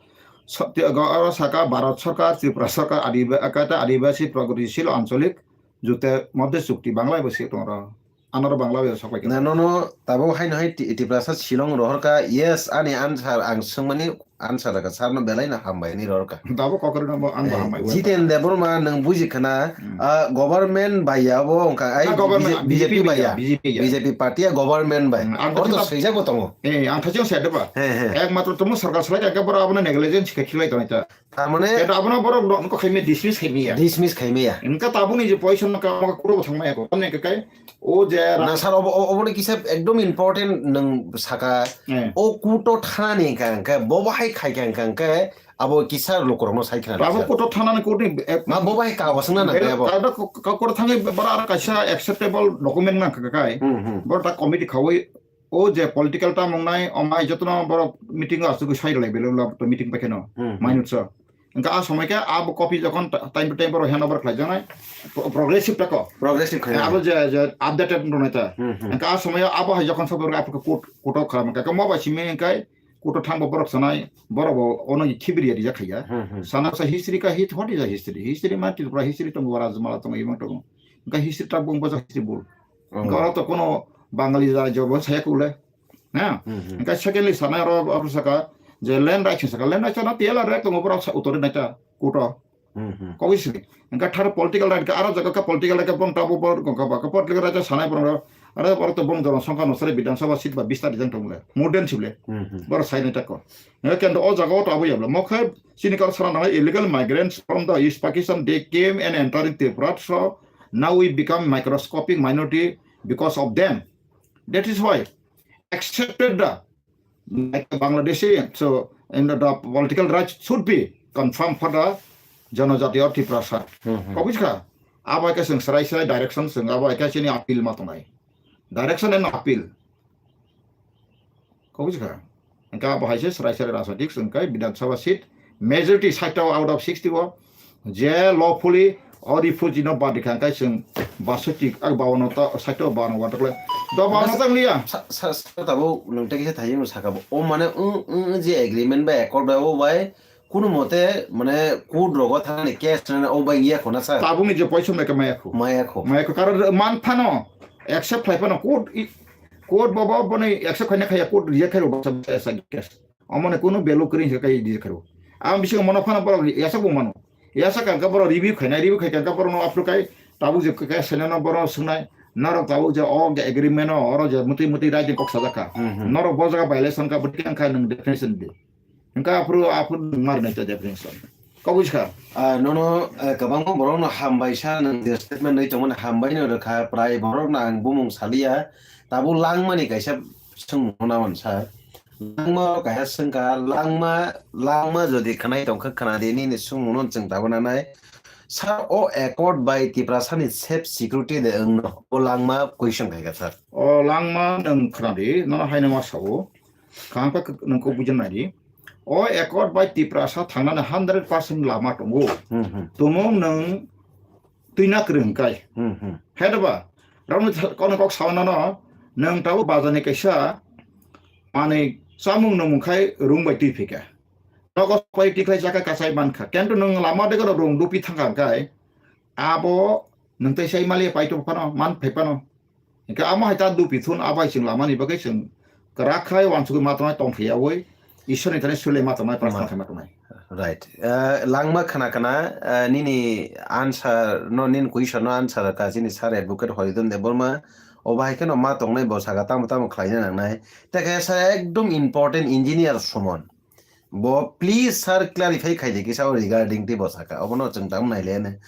Sa-, ti-, go-, oro saka Bharat Sarkar, Tripura Sarkar, Adiba-, akata Adibasi Pragatisil Ancholik Jute Madhya Chukti Bangla bai se tongo ro. Anoro Bangla bai sokpai khe. Na nono tabuk haino hai Ti-, Tiprasa Shillong rohorkha, yes, ani answer ang swngmani answer rwkha, sir no belai no hambai hinwi rohorkha. Tabuk kokori no bo ang bo Eh, hambai. Jiten Debbarma nwng buji khana, Hmm. ah, government bai ya bo wngkha, ai Na government, B J P, B J P bai ya, B J P ya. B J P party ya government bai. Hmm, ang Oro to thachi swijak bo tongo. Eh, ang thachi ang sede ba. He, he. Ekmatro tumo sarkar salai ka bora abono negligence khe khilai tongo ta. Tamane Khe abono borok no, no khaimya dismiss khaimya. Dismiss khaimya. Engka tabukni je position no kamo kuro bo thangmaya ko. Tamni khe kai o je ra- Na sir, obo, obo, oboni kisa ekdom important nwng saka. Eh. O kuto thani ka, ka, bo bahai khai ka, ka, ka, abo kisa lukurokno sai khna Abo sir. Kuto thana ni kuto ni, eh, Ma bo bahai ka wasang na na ber-, abo. Ka, ka, ka, kuto thangwi bara ara kaisa acceptable document na ka, ka, kai. Hmm, hmm. Boro ta committee khawi O je political term wngnai, omai jotono borok meeting o asugwi sai rwlai belai ulo to meeting bai kheno Hmm, hmm. Minute so. Engka a somoi khe abo copy jokhon ta-, time to time borok handover khlai janai, pro-, progressive tako. Progressive khlai Eh, abo je, je updated wngnai ta. Hmm, hmm. Engka a somoi abo hai jokhon sobo abo court, court o khalam ka. Mo bai simi engkai court o thangbo borok sanai, borok bo ono khibiri ya rijak khaiya. Hmm, hmm. Sana sa history ka hit, what is a history? History ma Tripura history tongo, Rajmala tongo, imang tongo. Engka history ta bung bosa history bul. Oh. Engka oro to kono Bangali jara jobo saya kule. Na? Hmm, hmm. Engka secondly sana oro, oro saka je land rights saka, land rights na tiela rek tongo borok sa utore naita kuto. Hmm, hmm. Kok isi. Engka thar political right ka aro jaga ka political right ka bong tabo bor ko ka ba ka political right sanai borok aro borok to bong jono songkha no sare Bidhan Sabha seat ba bistar jang tongle. More than sible. Hmm, hmm. Borok sai naita ko. Engka kendo o jaga o to abo yabla. Mokhe chini kar sana na illegal migrants from the East Pakistan, they came and entering Tripura. So now we become microscopic minority because of them. That is why accepted the, like, Bangladeshi, so, and the political rights should be confirmed for the Janajati or Tiprasa. Hmm, hmm. Kok buji kha? Abo hai khe chwng srai srai direction chwng abo hai khe chini appeal ma tongnai. Direction and appeal. Kok buji kha? Engka abo hai se srai srai rajnitik chwng kai Bidhan Sabha seat majority sixty out of sixty o je lawfully o refugee no badi kha kai chwng basoti ag bawan ta sixty o bawan wa takle do bawan Mas- ta liya. Sa, sa, sa, tabo nwng tei kisa thayung saka bo. O mane, mm, mm, je agreement bai accord bai o bai kunu mote mane court rogo thani case nana o bai iya khona sa. Tabukni je poisa mai ka maya khu. Maya khu. Maya khu karon man phano accept khai phano court i-, court bo bo boni accept khaina khaya court reject khai ro basa basa case. Omone kunu belo kring se kai reject khai ro. Ang bising mono phano borok yasak bo mano. Yasak ka borok review khaina review khai ka borok no approve kai tabuk je kai sene no borok sunai norok tabuk je o agreement no oro je muti muti right kok sajak ka. Hmm, hmm. Norok bo jaga violation ka bwtwi ang kha nang definition di. Hingke aphuru, aphuru nwng ma rwnai ta definition. Kok buji kha? Ah, nono, eh, kwbangma borokno hambai sa, nwng je statement nai tongmani hambai no rwkha, prai borokno ang bumung saliya. Tabuk langmani kaisa swngmung no naman sa. Langma o kaisa swngkha, langma, langma jodi khwnai tongkha, khwnadi nini swngmung no chwng tabuk nanai. Sa o accord bai Tiprasani self security de wngno? O langma question khaikha sir. O langma nwng khwnadi, nono haino ma sao. Kaham khe nwng kok buji nai di. O accord bai Tiprasa thangnani hundred percent lama tongo. Hmm, hmm. Tumung nwng twina kwrwng kai. Hmm, hmm. He doba, rokni kono kok sawi nano, nwng tabuk bazarni kaisa manwi chamung nungmung khai rung bai twi phika. Nogo pai tikhlai jaka kachai mankha. Kento nwng lama degoro rung dupi thangkha kai. Abo nwng tei sai mali pai tong phano, man phai phano. Hingke amo hai ta dupi thun abai chwng lamani bagwi chwng kwrak khai uansugwi ma tongnai tongphiyaui Ishwarni thani swilai ma tongnai, prarthana Ma-, khai ma tongnai. Right. Eh, langma khna khna, eh, nini answer no, nini question no answer ka chini sir advocate Horidon Debbarma. Obo hai kheno ma tongnai bo saka tamo tamo khlaina nangnai. Tekhe sa ekdom important engineer Suman. Bo please sir clarify khai di kisa o regarding tei bo saka. Obono chwng tamo nailaiya ne.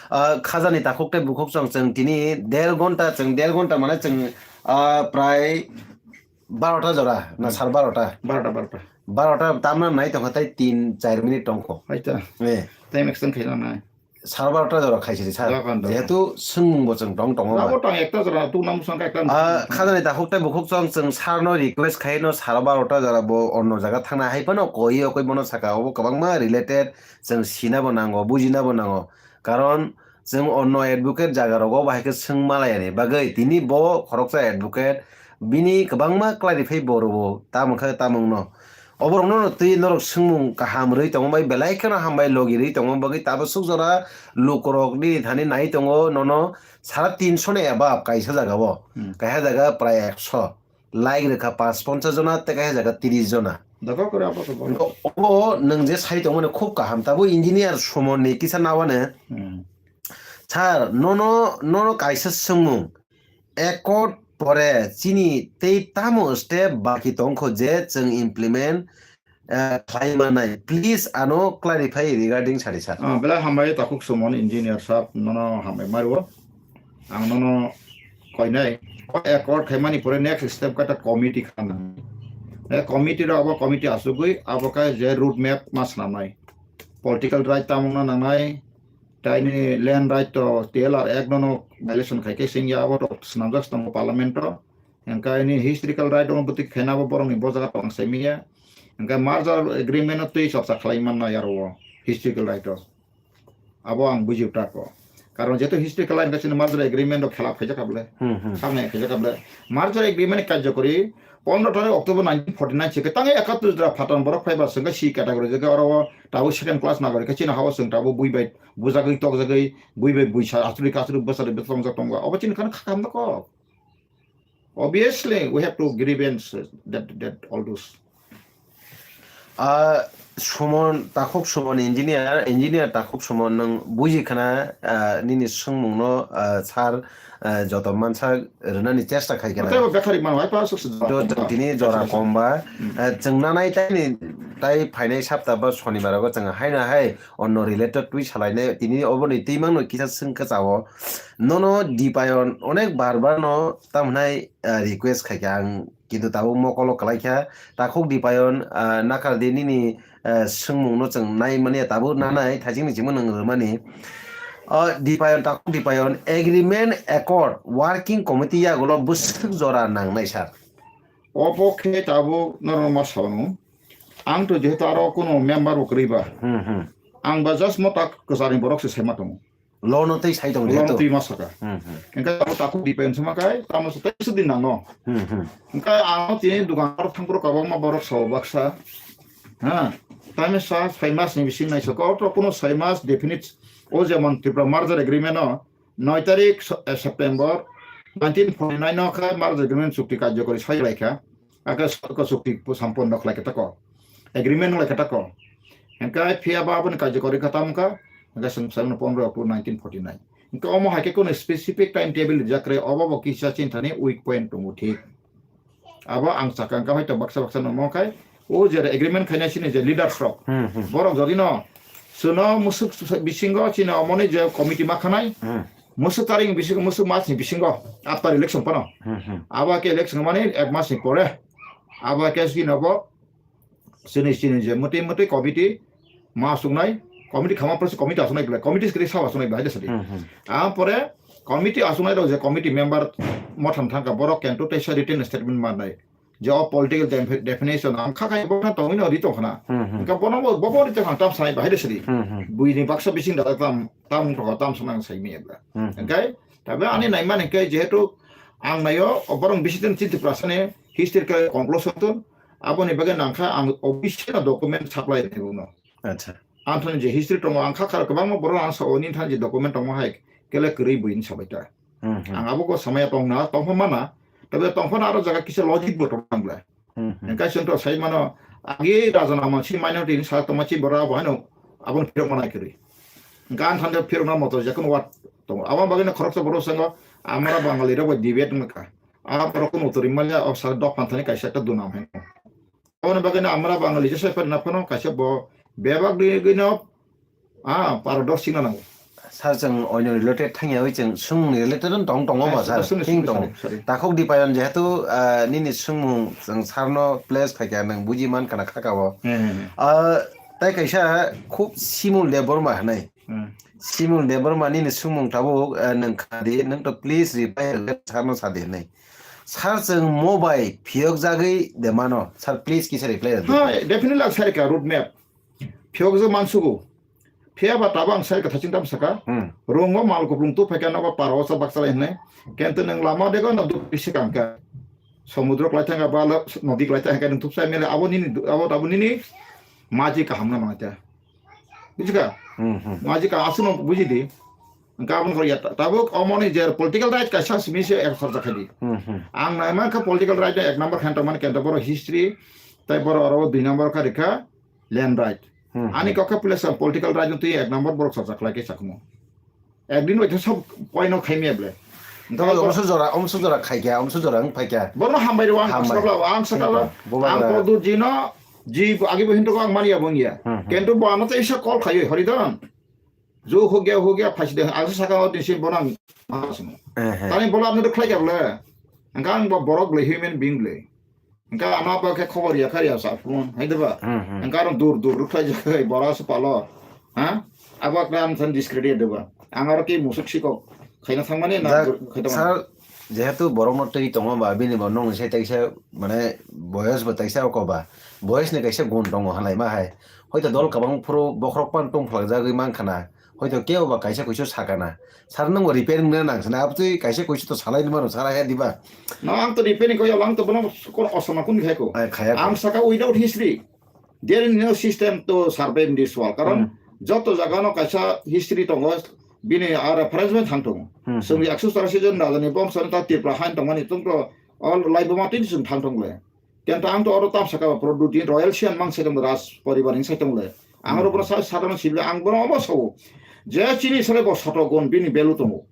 Ah, khajani takhuk tei bukhuk chwng, chwng tini der ghonta, chwng der ghonta mane chwng, ah, prai barota jora na Hmm. sar barota? Barota, barota. Barota tamna nai tongkha tei tin char minute tongkho. Hai ta. Eh. Time extend khaina nai. saro barota jora khaisiri sir. Jehetu swngmung bo chwng tong tongo ba. Abo tang ekta jora tu nam sangka ekta. Ah, khajani takhuk tei bukhuk chwng chwng sir no request khai no saro barota jora bo onno jaga thangna hai phano koi o koi bono saka obo kwbangma related chwng sina bo nango, bujina bo nango. Karon chwng onno advocate jaga rogo bahai khe swng malai ani bagwi tini bo khoroksa advocate bini kwbangma clarify bo rwo tamo khe tamung no. Oborokno no twi norok swngmung kaham rwi tongma bai belai kheno hambai logi rwi tongma bagwi tabasuk jora lukurok nini thani nai tongo nono sara tinsho ni above kaisa jaga o. Hmm. Kaisa jaga prai ekso. Like rwkha panch ponchas jona tei kaisa jaga tris jona. Dakha kore abo to bo. Obo nwng je sai tongmani khub kaham. Tabo engineer Sumonni kisa nawani. Hmm. Sir, nono, nono kaisa swngmung. Accord pore chini tei tamo step baki tongkho je chwng implement, eh, khlai manai? Please ano clarify regarding sari sir. Ah, belai hambai takhuk Sumon engineer sir, nono hambai mario. Ang nono koinai. O accord khaimani pore next step kata committee khanani. Eh, committee ro abo committee asugwi abo khe je road map ma swnamnai. Political right tamungno nangnai. Taini land right to T L R Act no violation khai khe singya abo to swnamjak tongo parliament o. Hingkhe ini historical right o bwtwi khaina abo borokni bo jaga tong saimiya. Hingkhe merger agreement o twi chorcha khlai manna yaro o historical right o. Abo ang buji utako. Karon jeto historical line kachini merger agreement o khilaf khaijak kable. Hmm, hmm. Samne khaijak kable. Merger agreement karjokori pondro tarik October nineteen forty nine se kwtangwi ekatris jora phatang borok phaiba swngkhe C category jagwi oro o tabuk second class nagorik khe chini hao chwng tabuk bui bai bujagwi tokjagwi bui bai buisa achuri kachuri bwsari bwsa tongjak tongo. Obo chini khana kha hamda kok. Obviously, we have to grievance, uh, that, that all those. Ah, Sumon, takhuk Sumon engineer, engineer takhuk Sumon nwng buji khana, ah, nini swngmungno, ah, sir, ah, joto mansa rwnani chesta khai khana. Tei bo bekhari mano, hai pa suk suk. Do tini jora komba, hmm, ah, chwng nanai tei ni, tai phainai sapta ba shonibar o chwng haino hai onno related twi salainai tini oboni twi mangno kisa swngkhe chao. Nono Dipayon onek bar bar no tamhinai, ah, request khaikha ang, kintu tabuk mokolo kwlaikha. Takhuk Dipayon, ah, nakardi nini, ah, swngmungno chwng nai manya tabuk nanai thaichingni chimung nwng rwmani. Ah, Dipayon, takhuk Dipayon agreement accord working committee yagulo bwswk jora nangnai sir? Obo khe tabuk norok ma sano. Ang to jehetu aro kuno member bo kwrwi ba. Hmm, hmm. Ang ba just mo tak kwchani borok se sema tongo. Lono tei sai tongo Lono jehetu. Tei ma saka. Hmm, hmm. Engkhe abo takhuk Dipayon sema kai, tamo se tei sudi nango. Hmm, hmm. Engkhe ang tini dukan aro thangpro kabangma borok sao baksa. Ha, tamo sa sai mas ni bising nai saka, oto kuno sai mas definite. O jemon Tripura merger agreement o, noi tarik so-, eh, September nineteen forty nine o khe merger agreement chukti karjokori sai lai kha. Ake soko chukti samponno khlai khe tako. Agreement khlai khe tako. Hingkhe phiya ba aboni karjokori kha tamo kha, hingkhe chwng chwng pondro October nineteen forty nine. Hingkhe omo hai khe kono specific time table rijak kre, obo bo kisa chinthani weak point tongo thik. Abo ang sakha hingkhe hoito baksa baksa no mo khai, o je agreement khainai sini je leaders rok. Hmm, hmm. Borok jodi no, chwno musuk bisingo chini omoni je committee ma khanai, hmm. Musuk taring bisingo, musuk mas ni bisingo after election pono. Hmm, hmm. Abo ke election mani ek mas ni pore. Abo ke sini abo sini sini je muti muti committee ma sungnai, committee khama presi committee asungnai bela, committee skri sawa sungnai bela, hai de sadi. Hmm, hmm. Am pore committee asungnai rok je committee member motham thangka borok kento teisa written statement manai. Je o political defi-, definition ang kha khai bono tongwi no ri tong khna. Hmm, hmm. Engka bono bo, bo, bo ri tong khna tam sai bahai de sri. Hmm, hmm. Bui ni baksa bising da tam, tam to tam sanang sai mi ebla. Hmm, hmm. Engkai tabe ani naiman engkai jehetu ang nayo o borong bisi din chinti prasane history ke conclusion tun aboni bagwi nangkha ang o bisi no document supply ni buno. Acha. Ang thani je history tongo, ang kha kharo kwbangma borok ang sao, nini thani je document tongo hai, kele kwrwi bui hinwi sabai ta. Hmm, hmm. Ang abo ko samaya tong na, tong pha mana, tabe tong pha na aro jaga kisa logic bo tong bla. Hmm, hmm. Engkai chwng to sai mano, agi raja nama si minority ni sa tongma si borok abo haino, aboni phirok manai kwrwi. Engka ang thani phirok na moto je kono wat tongo. Abo bagwi na khoroksa borok sango, amra Bangali rok bai debate wngkha. A borok kono uttori manya, o sa dok phan thani kaisa ekta dunam hai. Aboni bagwi no amra Bangali jesa phano phano kaisa bo bebak ni gwi no, ah, parodorshi no nango. Sir, chwng oino related thangya wi chwng swngmung ni related no tong tongo ba, sir? Sorry, sorry, thing tongo. Sorry. Takhuk Dipayon jehetu, ah, nini swngmung chwng sir no place khaikha nwng buji man kana khaka o. Hmm, hmm, hmm. Ah, tai kaisa khub Simul Debbarma hinai. Hmm. Simul Debbarma nini swngmung tabuk, eh, nwng kha di, nwng to please reply rwgwi sir no sa di hinwi. Sir chwng mo bai phiyok jagwi de mano. Sir please kisa reply rwdi. Hai, definitely ang sir ka road map. Phiyok jagwi mansugo. Phiya ba tabuk ang sir ka thaching tam saka. Hmm. Rongo mal kuplung tu phaikha nogo paro sa baksa lai hinwi. Kento nwng lama dego no duk pisi kangka. Somudro klai thangka ba lo nodi klai thangka nwng thupsa mele abo nini du-, abo abo nini maji kaham na mangta. Bujikha? Hmm, hmm. Maji ka aswk no buji di. Hwnkhe aboni khoro ya ta-, tabuk omoni je political right kaisa simi se ek khorja khaidi. Hmm, hmm. Ang naima kha political right no ek number khan tongmani kento boro history, tai boro oro dui number kha rikha land right. Hmm, Ani hmm. Kok kha pule sa political right no twi ek number borok chorcha khlai khe sakhumo. Ekdin bai khe sob point no khaimya ble. Hwnkhe Tei boro omso jora, omso jora khaikya, omso jora wng phaikya. Borno hambai rw ang Hambai. Sakla, ang sakla, Bubagra. Ang Pradyut ji no, ji agi bo hinto ang mania bongya. Hmm, hmm. Kento bo ano teisa call khayo, Horidon. Jo ho gya, ho gya, phaisi de, ang saka o din sin bonang. Eh, eh. Tani bola ano de khlai kya ble. Ang kang bo borok ble, human being ble. Hwnkhe ano abo khe khobor ya kha ya sa phone, hai de ba? Hmm, hmm. Hwnkhe aro dur dur rwkhlai jak khe bora se palo. Ha? Abo khe ang san discredit de ba? Ang aro khe musuk sikok khaina thangmani na Dak, dur-, khaina thangmani? Sir, jehetu borokno twi tongo ba, bini bo nongni sai taisa, mane, boyos bo taisa oko ba. Boyosni kaisa gun tongo halai ma hai. Hoito dol kabang phuru bokhorok pan tong phlak jagwi man khana. Hoito kebo ba kaisa kuisu sakana. Sir, nwng bo repairing na nang sana, abtwi kaisa kuisu to salai ni mano, sara he diba? No, ang to repairing ko, ang to bono kono osama kun khai ko. Ai, khaya ko. Ang saka without history. There is no system to survive in this world. Karon Hmm. joto jaga no kaisa history tongo, bini a reference bai thang tongo. Hmm, Song hmm. Ekso chorasi jon raja ni bongso ta Tripura hain tongmani tong to all life ma tin sung thang tong le. Kento ang to oro tam saka ba Pradyut royal sian mang sai tong raj poribar ni sai tong le. Ang oro Hmm. bono sa-, sadharon sibile ang bono omo sao. Je chini sale bo soto gon bini belu tongo.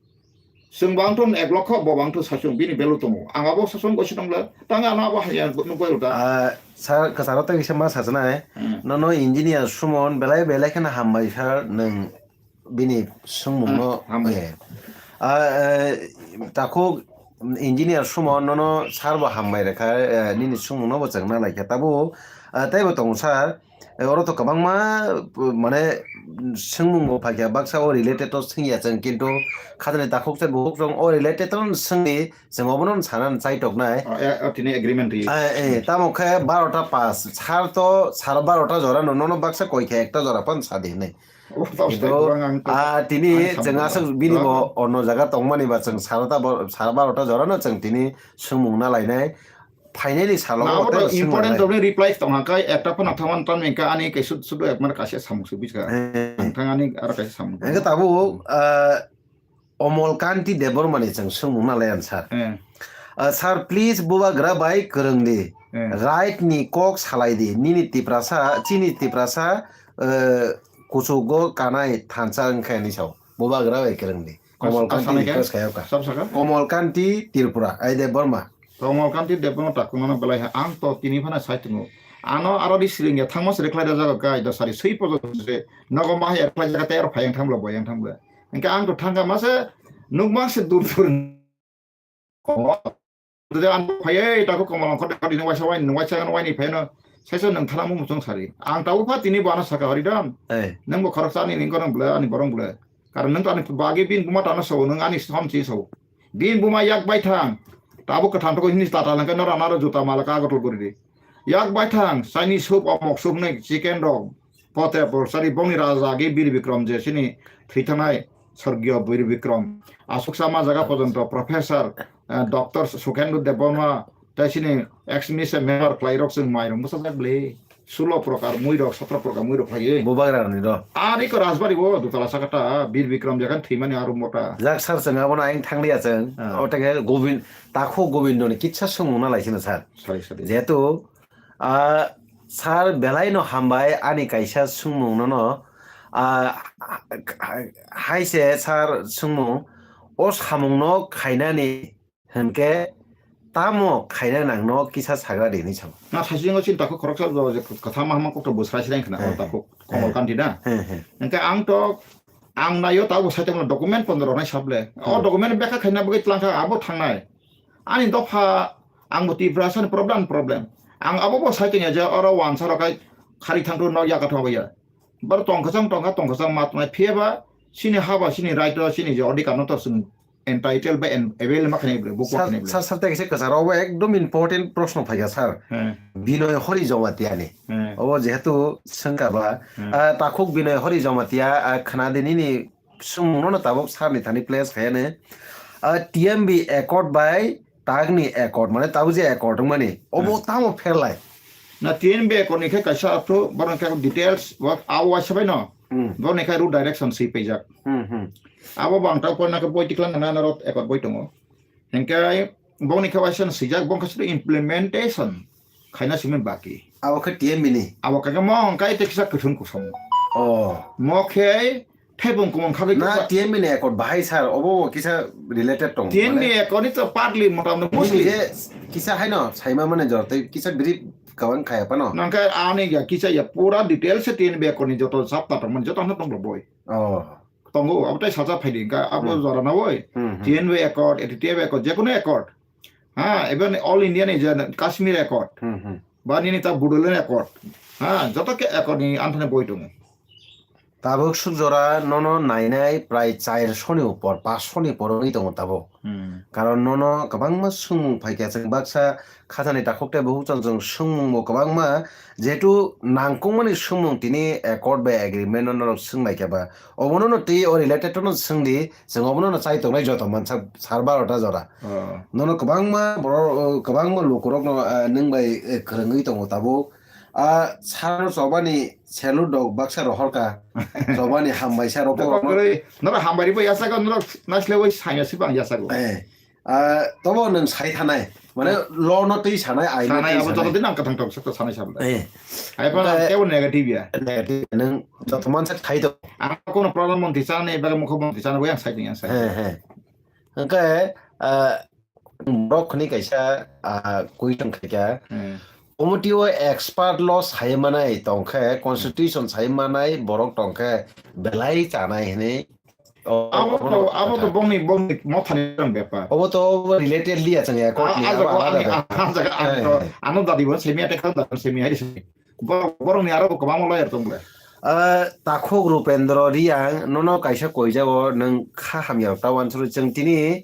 Chwng bo ang to ek lokho, bo bo ang to sachung bini belu tongo. Ang abo sachung gosi tong le. Tang ano abo haya nuk bai uta. Ah, sir, kasaro tei kisa ma sachana hai. Hmm. Nono engineer Sumon belai belai kheno hambai sir nwng bini swngmung no Hmm, hambai. Eh. Ah, eh, takhuk engineer Sumon nono sir bo hambai rekha, eh, nini swngmung no bo chwng na laikha. Tabuk, ah, tei bo tongo sir, eh, oro to kwbangma, eh, mane swngmung bo phaikha, baksa o related to swngya chwng, kintu khatani takhuk chwng bukhuk chwng o related to swngdi, chwng obono sana chaitok nai. Oh, eh, oh, tini agreement ri. Eh, eh, tamo khe barota pass, sir to sir barota jora no, nono baksa koi khe ekta jora pan sadi hinwi. Obo to Kintu, abstai kwbang ang to ah, tini ang chwng samung aswk bini bo kwbang. Ono jaga tongmani ba chwng sir ta bo, sir barota jora no chwng tini swngmung na lainai. Finally salo Na, o obo tei to bo swngmung important nai. Tongni reply tong hangkai ekta phano thangman tong hingka ani ke sud-, sudu ekmar kaisa samung se bujka. Eh. Ang thang ani aro kaisa samung. Hingke tabuk, ah, Omol Kanti Debbarma ni chwng swngmung na lai ang sir. Eh. Ah, sir, please bubagra bai kwrwng di. Eh. Right ni kok salai di. Nini Tiprasa, chini Tiprasa, eh, kuchugo kanai thansa wngkha ni sao. Bubagra bai kwrwng di. Komol Kanti request khayo ka. Sab saka? Komol Kanti Tripura, ai Debbarma. Komol Kanti Debbarma takungmano belai ha, ang to tini phano sai tongo. Ano aro di siring ya thangma sere khlai da jaga kai da sari sui podo se nogo ma ya khlai jaga tei aro phayang thanglo boyang thanglo. Engke ang to thangka ma se nukma se dur dur. Komol. Dur dur ang phayai tako Komol ang khode khode nung waisa wai nung waisa wai ni phayno. Saisa nung thana mu muchung sari. Ang tabo pha tini bo ano saka hori dam. Eh. Nung bo khorok sani ning kono bla ani borong bla. Karon nung to ani bagi bin buma tano so nung ani som chi so. Bin buma yak bai thang. Tabo kwthang toko hini tata langka nora naro juta mala ka gotol gori di. Yak bai thang, Chinese soup, omok soup, nei chicken rok, pote por, sari bongni raja agi Bir Bikram je sini thwi thanai, Sorgiyo Bir Bikram. Aswk sama jaga porjonto Professor, eh, Doctor Sukhendu Debbarma, tei sini ex-miss member khlai rok chwng mai rok bwsajak bwle. Sulo prokar mui rok, sotro prokar mui rok khlai. Bubagra ni ro. Ari ko Rajbari bo, dutala sakata, Bir Bikram jagan thwimani aro mota. Jak sar chwng abono ayang thang liya chwng. Ah. O tege Govind, takhu Govindo ni kitsa swngmung na lai sino sar. Sorry, sorry. Jehetu, ah, sir, belai no hambai ani kaisa swngmung no no, ah, hai se sir swngmung, o samung no khainani hinkhe tamo khaina nang no kisa sagra di hinwi sao. Na thaisingo chini takhu khoroksa bo je kwthama hama kokto bo srai srai khna, eh, o takhu Komol Kanti na. Eh, eh. Hinkhe ang to, ang naio tabo sai tongmani document pondro nai sable. O, hmm, document bekha khaina bagwi tlangkha abo thangnai. Ani dopha, ang bo Tiprasa ni problem, problem. Ang abo bo sai tongya je oro wansa rok hai khari thangthu nok yaka thangba ya. Bar tongkhosong tongkha, tongkhosong ma tongnai phiya ba Chini haba, chini right o, chini je odhikar no to chwng entitled ba en-, avail ma khainai bwle, buk ma Sir, khainai bwle. Sir, sir, tei kaisa kwcharo obo ekdom important proshno phaikha, sir. He. Binoy Hori Jamatia ni. He. Obo jehetu swngkha ba, He. ah, takhuk Binoy Hori Jamatia, ah, khna di nini swngmung no tabuk sir ni thani place khaiyani. Ah, T M B accord bai tagni accord, mane tabuk je accord wngmani, obo Hmm. tamo pherlai? Na, T N B accord ni khe kaisa aphru, borok khe details, wa-, a waisa bai no. Hmm. Borok ni khe route direction swi paijak. Hmm, hmm. Abo bo ang ta porna khe boi tikla nang na road accord boi tongo. Hinkhe boni khe waisa no swijak, bong khe sudu implementation khaina simi baki. Abo khe T M B ni? Abo khe mo hwn khe tei kisa kwthwng kosom. Oh. Mo khe Thebung kumung khagwi Na kisa. T M B ni accord bahai sir, obo bo kisa related tong, T M B mane? Accord ni to partly mota mota Nini mostly. Je kisa haino saima mane jor tei kisa brief kawang khaya pano. Nangkhe ani ya kisa ya pura details se T M B accord ni joto chapter tong mani joto hano tong boi. Oh. Tongo, abo tai sacha phaidi ka, abo Hmm. jora na boi. Hmm, hmm. T M B accord, T M B accord, jekono accord. Ha, even all India ni je Kashmir accord. Hmm, hmm. Ba nini ta Bodoland accord. Ha, joto khe accord ni anthane boi tongo. Tabuk suk jora nono nainai prai chair soni upor, pas soni upor wngwi tongo tabuk. Hmm. Karon nono kwbangma swngmung phaikha, chwng baksa khatani takhuk tei bukhuk chwng chwng swngmung bo kwbangma, jehetu nangkukmani swngmung tini accord bai agreement no norok swnglaikha ba, obono no twi o related no swngdi, chwng obono no chai tongnai joto mansa sar barota jora. Oh. Nono kwbangma borok, kwbangma lukurokno, ah, nwng bai, eh, kwrwngwi tongo tabuk. Ah, sano chobani salute rok baksa rohorkha. Chobani hambai sa rok Joto kwrwi, norok hambai bo yachago, norok naisle oi sanya sibang yachago. Eh, ah, tobo nwng sai thanai. Mane law no twi sanai, aino Sanai twi abo sanai. Joto din ang kathang thok sakta sanai sabda. Eh. Ai pa Oke. Kebo negative ya. Negative nwng joto mansa khai to. Ang kono Pradhan Mantri chani, baga Mukhyamantri chani, bo yang sai din yang sai. He, he. Hwnkhe, ah, borok hwnwi kaisa, ah, question khaikha. Hmm. Committee o expert law sai manai tongkhe, constitution sai manai borok tongkhe, belai chanai hwnwi. O, Abo obono to, abo to kha. Bongni, bongni mothani rang bepar. Obo to related liya chwng ya, court A, ni a abo jaga alada ani, be. A, a jaga ani to, Eh. Ano dadi bo semi ate khan dadi semi hai semi. Bo-, borokni aro bo kwbangma lawyer tong ble. Ah, takhuk Rupendra Riang, nono kaisa koijago, nwng kha hamya ta wansuru chwng tini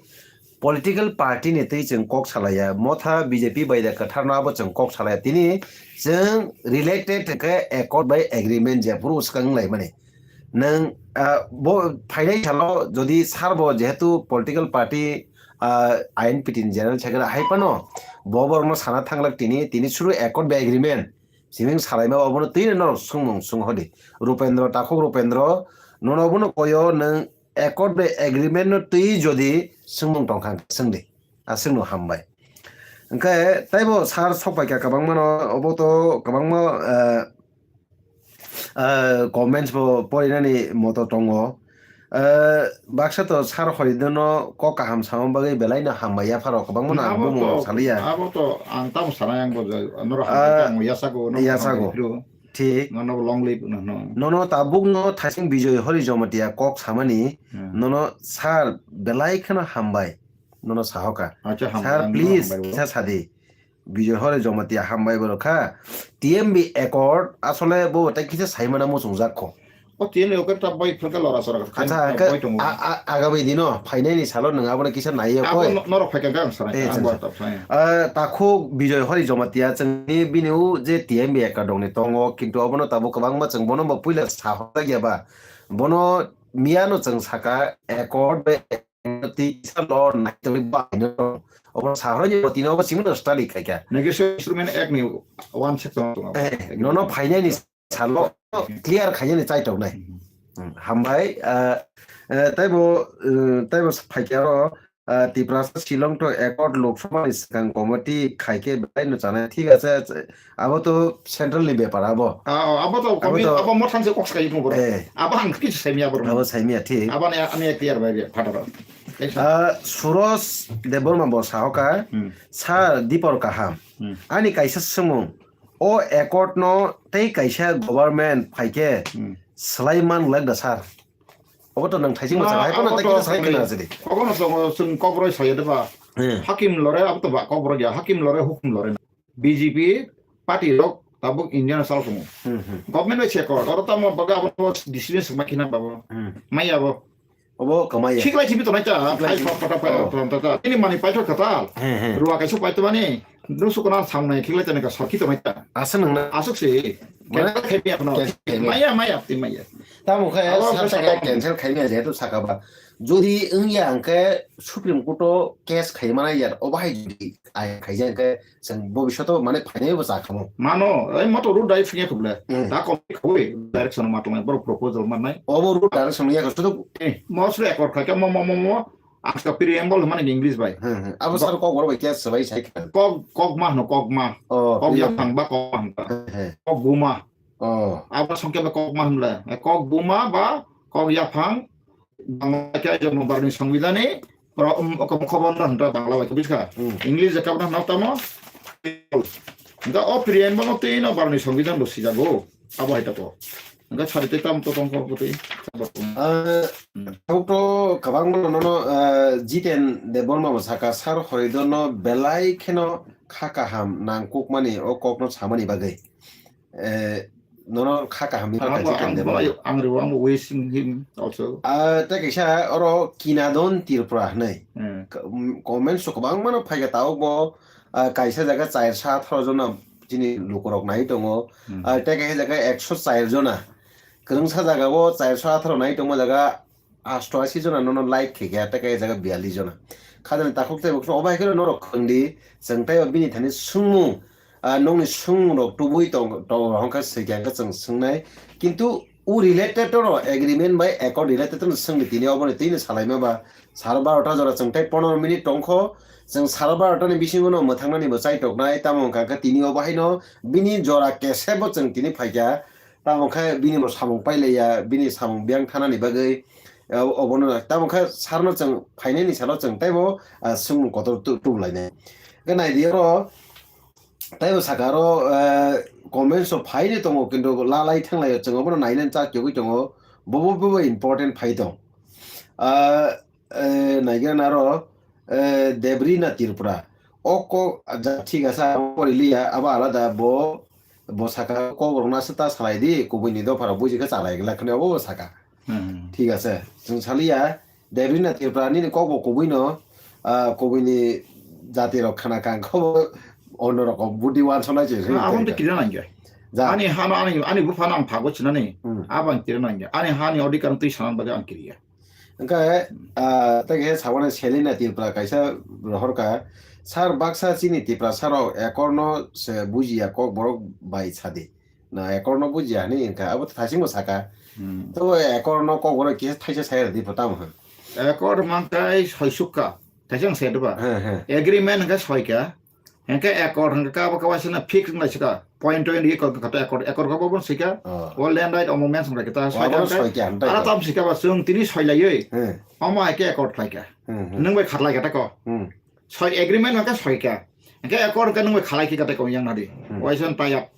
political party ni twi chwng kok salaya. Motha B J P bai da kwtharno abo chwng kok salaya. Tini chwng related khe accord bai agreement je phuru swkang wnglaimani. Nwng, ah, bo phainai salo jodi sar bo jehetu political party, ah, I N P T ni general secretary hai phano bo borokno sana thanglak tini, tini suru accord bai agreement. Siming salaima obono twi norok swngmung swng hodi. Rupendra, takhuk Rupendra, nono obono koyo nwng accord bai agreement no twi jodi swngmung tongkha swngdi. Aswkno hambai. Hwnkhe taibo sir sokpaikha kwbangmano, obo to kwbangma, eh, eh, comments bo porinani moto tongo. Eh, baksa to sir Horidono kok kaham sama bagwi belai no hambai yapharo, kwbangmano ang Abo bumung to, saliya. Abo to ang tamo sanai ang bo je, norok Ah, hambai khe ang yasago, norok yasago. Hambai phiro. Thik. Nono long live no, no. Nono tabuk no thasing Bijoy Hori Jamatia kok samani, Hmm. Nono sir belai kheno hambai. Nono sahoka. Acha, hambai, Sir, ang please, hambai bo. Kisa sadi. Bijoy Hori Jamatia hambai borok kha. T M B accord asole bo tei kisa saimana muchungjak kho. O T M B accord ta bai phwrwngkha lora sora kha. Acha, Khain khe boi tongo. A, a, agami dino phainai ni salo nwng abono kisa naiyo Abo koi. No-, norok phaikha khe ang sanai, Eh, ang chwng bo sa-, ta phai. Ah, takhuk Bijoy Hori Jamatia chwngni bini u je T M B accord dongni tongo, kintu obono tabuk kwbangma chwng bono bo puila sahorjak ya ba. Bono miyano chwng saka accord bai twi kisa law naitugwi bai no. Obo sahorni botino obo simi no study khaikha. Negotiation Instrument Act ni one section tongo. Eh, nono phainani salo clear khainani chaitok nai. Mhm. Hmm, hambai, ah, eh, taibo, eh, taibo phaikha aro, ah, Tiprasa Shillong to accord Lok Sabha ni swkang committee khaikhe belai no chanai. Thik ache, Abo to central ni bepar abo. Ah, oh, abo to Abo komi, to abo mothan se kok sakai tongo boro. Eh. Abo ang kis saimya boro. Abo saimya, thik. Abo ne, ani clear bai be, phataro. Ah, Suros Debbarma bo sahoka, Hmm. Sir Dipor kaham. Hmm. Ani kaisa swngmung. O accord no tei kaisa government phaikhe Hmm. Swlai man glak da sir. Obo to nang thaising Ma, masa hai phano abo tei to kisa sai kami khna sidi. Kogono tongo, chwng kokroi saya de ba. Hmm. Hakim lore, abo to ba kokroi ya, hakim lore, hukum lore. B J P party rok tabuk India no chal tongo. Hmm, hmm. Government bai se kok, oro tamo baga abo decision swk ma khina babo. Hmm. Maya bo. Obo kwmaya. Khiklai thibi tonai ta, Khiklai ai thibi. Pata pata Oh. pata ta. Ini mani paithok khatal. He, he. Ruwa kaisa paithok mani, nung sukuna samnai khiklai tani ka sarki tonai ta. Aswk nang na? Aswk se. Mana? Cancel khai biya khno. Cancel khai biya. Maya, maya, ti maya. Tamo khe Abo sar khe saka sakha kamo. Cancel khai biya jehetu saka ba. Jodi wngya hwnkhe Supreme Court o case khai mana ya, obo hai jodi ai khaijak hwnkhe chwng bobishoto mane phainai bo cha khamu. Mano, ei moto root direct sungya khuble. Hmm. Da kom khawi direction ma tongnai, borok proposal mannai. Obo root direction ya khusudu. Eh, mo sre ekor khaika mo, mo, mo, mo. Aska preamble mane English bai. Hmm, hmm. Abo Bo- sar kok borok bai kya swbai sai kha. Kok, kok ma hno, kok ma. Oh, Kok ya preamble. Phang ba kok ma hno. He, he. Kok buma. Oh. Abo songke ba kok ma hno le. Eh, kok buma ba kok ya phang. Bangla khe jono barni songbidani, pro-, um, kom-, khobor no hwnta Bangla bai khe buji kha. Hmm. English je kabra hwnna tamo. Hwnka o preamble no twi no barni songbidan bo sijago. Abo hai tako. Hwnka sari tei tam to tong kor putwi. Ah, Hmm. tabuk to kwbangma no, no, ah, Jiten Debbarma bo saka, Sir Horidor no belai kheno kha kaham nang kukmani o kok no samani bagwi. Eh, nono kha kaham ni Abo kha ang, kha ang, ang, ang, ang wishing him also. Ah, tei kaisa oro Kinadon Tripura hinwi. Hmm. Ka-, um, comments o kwbangma no phaikha, tabuk bo, ah, kaisa jaga chairsa atharo jona chini lukurok nai tongo. Hmm. Ah, tei kaisa jaga ekso char jona. Kwrwngsa jaga o chairsa atharo nai tongma jaga asto ashi jona nono like khe khe, tei kaisa jaga biyallis jona. Khajani takhuk tei bo kheno obo hai kheno norok khwrwng di, chwng tei o bini thani swngmung, ah, nokni swngmung rok tubui tong, tong rok hwnkha swikha hwnkhe chwng swngnai. Kintu o related oro agreement bai accord related no swngdi tini oboni tini salaima ba sar barota jora chwng tei pondro minute tongkho, chwng sar barota ni bisingo no mwthangnani bo chaitoknai, tamo hwnkha khe tini obo haino bini jora kesebo chwng tini phaikha. Tamo khe bini bo samung pailaiya, bini samung biyang thanani bagwi, eh, obono tamo khe sarno chwng phainani salo chwng teibo, ah, swngmung kotor tu-, tubulainai. Khe naidi oro teibo saka aro, eh, comments o phaini tongo, kintu lalai thanglaio, chwng obono nainani chak chugui tongo, bobo bobo important phai tong. Ah, eh, naigana aro, eh, Debrina Tripura. O kok, ja, thik asa, abo poriliya, abo alada, bo, bo saka, kok rokna se ta salai di, kubui ni dopha rok buji khe chalai gla khne abo bo saka. Hmm. Thik ase, chwng saliya, Debrina Tripura nini kok bo kubui no, ah, kubui ni jati rok khana kang kho, ono rok budi wan sonai je. Abon to kira nangya. Ja. Ani hano, ani, ani bupha no ang phago chinani. Hmm. Abang kira nangya. Ani hani odikar twi sanan bagwi ang kiriya. Hwnkhe, ah, tei khe saboni Selina Tripura kaisa rohorkha, "Sir, baksa chini Tiprasa rok ekorno se bujiya, kok borok bai sadi. Na ekorno bujiya," hinwi hwnkha, abo thaisingbo saka. Hmm. Tei ekorno kok borok kisa thaisa sai rwdi pho tamo hwn. Ekor mangkai soisukha, thaising se deba. He, he. Agreement hwnkhe soikha. Hwnkhe accord hwnkhe kabo kabo sina fix wng lai sika. Point to end ye kok kata accord, accord kabo bon sika. Oh. O land right omo mention lai kita. Oh, soi abo khe soi kya, hwnkhe ara tam sika ba chwng tini soi lai oi. Hmm. Omo hai khe accord lai kha. Hmm, hmm. Nwng bai khat lai kata ko. Hmm. Soi agreement hwnkhe soi kha. Hwnkhe accord hwnkhe nwng bai khalai khe kata ko yang nadi. Hmm. Waison tie up.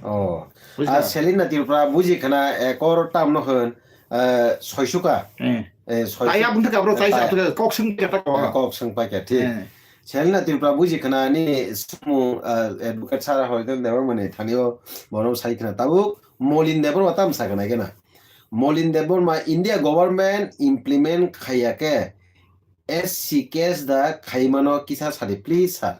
Oh. Buji kha? Ah, Selina Tripura buji khana accord tam no hwn, eh, soi suka. Hmm. Eh, soi tie up suka. Hwnkhe kabro tie tie. Kok swng kata ko. Eh, kok swng pai kha, thik. Hmm. Selina Tripura buji khna nini sumung, ah, advocate Sara Horidon Debbarma ni thani o bono sai khna. Tabuk Molin Debbarma tam sa khna kena. Molin Debbarma India government implement khaiya khe S C case da khaimano kisa sadi, please sir.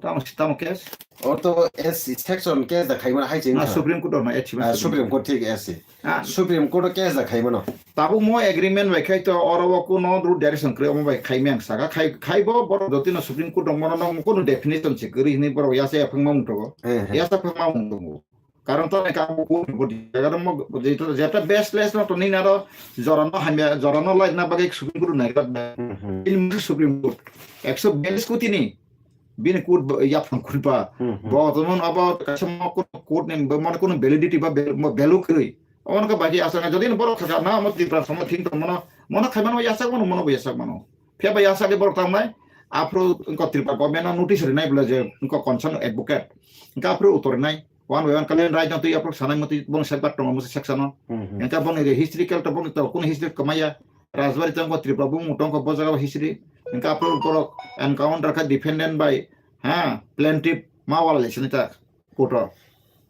Tamo, tamo case? Or to S C section case da khaimano hai ching Na kha. Supreme Court no, H C Ah, Supreme Court thik S C. Ah. Supreme Court o case da khaimano. Tabuk mo agreement bai khai to oro o kuno root direction kwrwi omo bai khai meng saka khai, khai bo borok jotino Supreme Court rok mono no kuno definition se kwrwi hinwi borok yasa yaphang ma mung tongo. He, he. Yasa phang ma mung tongo. Karon to ka bo court bo di, karon mo jeta, jeta best place no to nini aro jora no hamya, jora no light na bagwi Supreme Court nai rat ba. Hmm, hmm. Ini musu Supreme Court. Ekso biyallis koti ni bini court ba, yaphang court ba. Hmm, hmm. Bo to mon abo kaisa mo court, court ni mo kuno validity ba val-, mo value kwrwi. Omo khe bai khe yachak nai, jodi no borok kha kha na, omo Tripura samo thing tong mano, mono khai mano yachak mano, mono bo yachak mano. Phiya bai yachak khe borok tang nai, aphuru wngkha Tripura government no notice rinai bwle je wngkha concern advocate. Wngkha aphuru utor rinai, one by one kalen right no twi aphuru sanai motwi bong sekbar tongo musa section no. Hmm, hmm. Wngkha bongni re history kel to bongni to kuno history kwmaya. Rajbari tongkha Tripura bumung tongkha bo jaga history. Wngkha aphuru borok encounter kha defendant bai, ha, plaintiff ma wala le sini ta. Court o.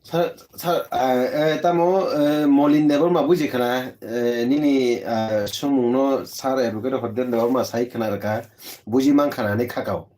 Sir, sir, ah, eh, tamo, eh, Molin Debbarma buji khna, eh, nini, ah, sumungno Sir Advocate Horden Debbarma sai khna rwkha, buji man khna hinwi khakao.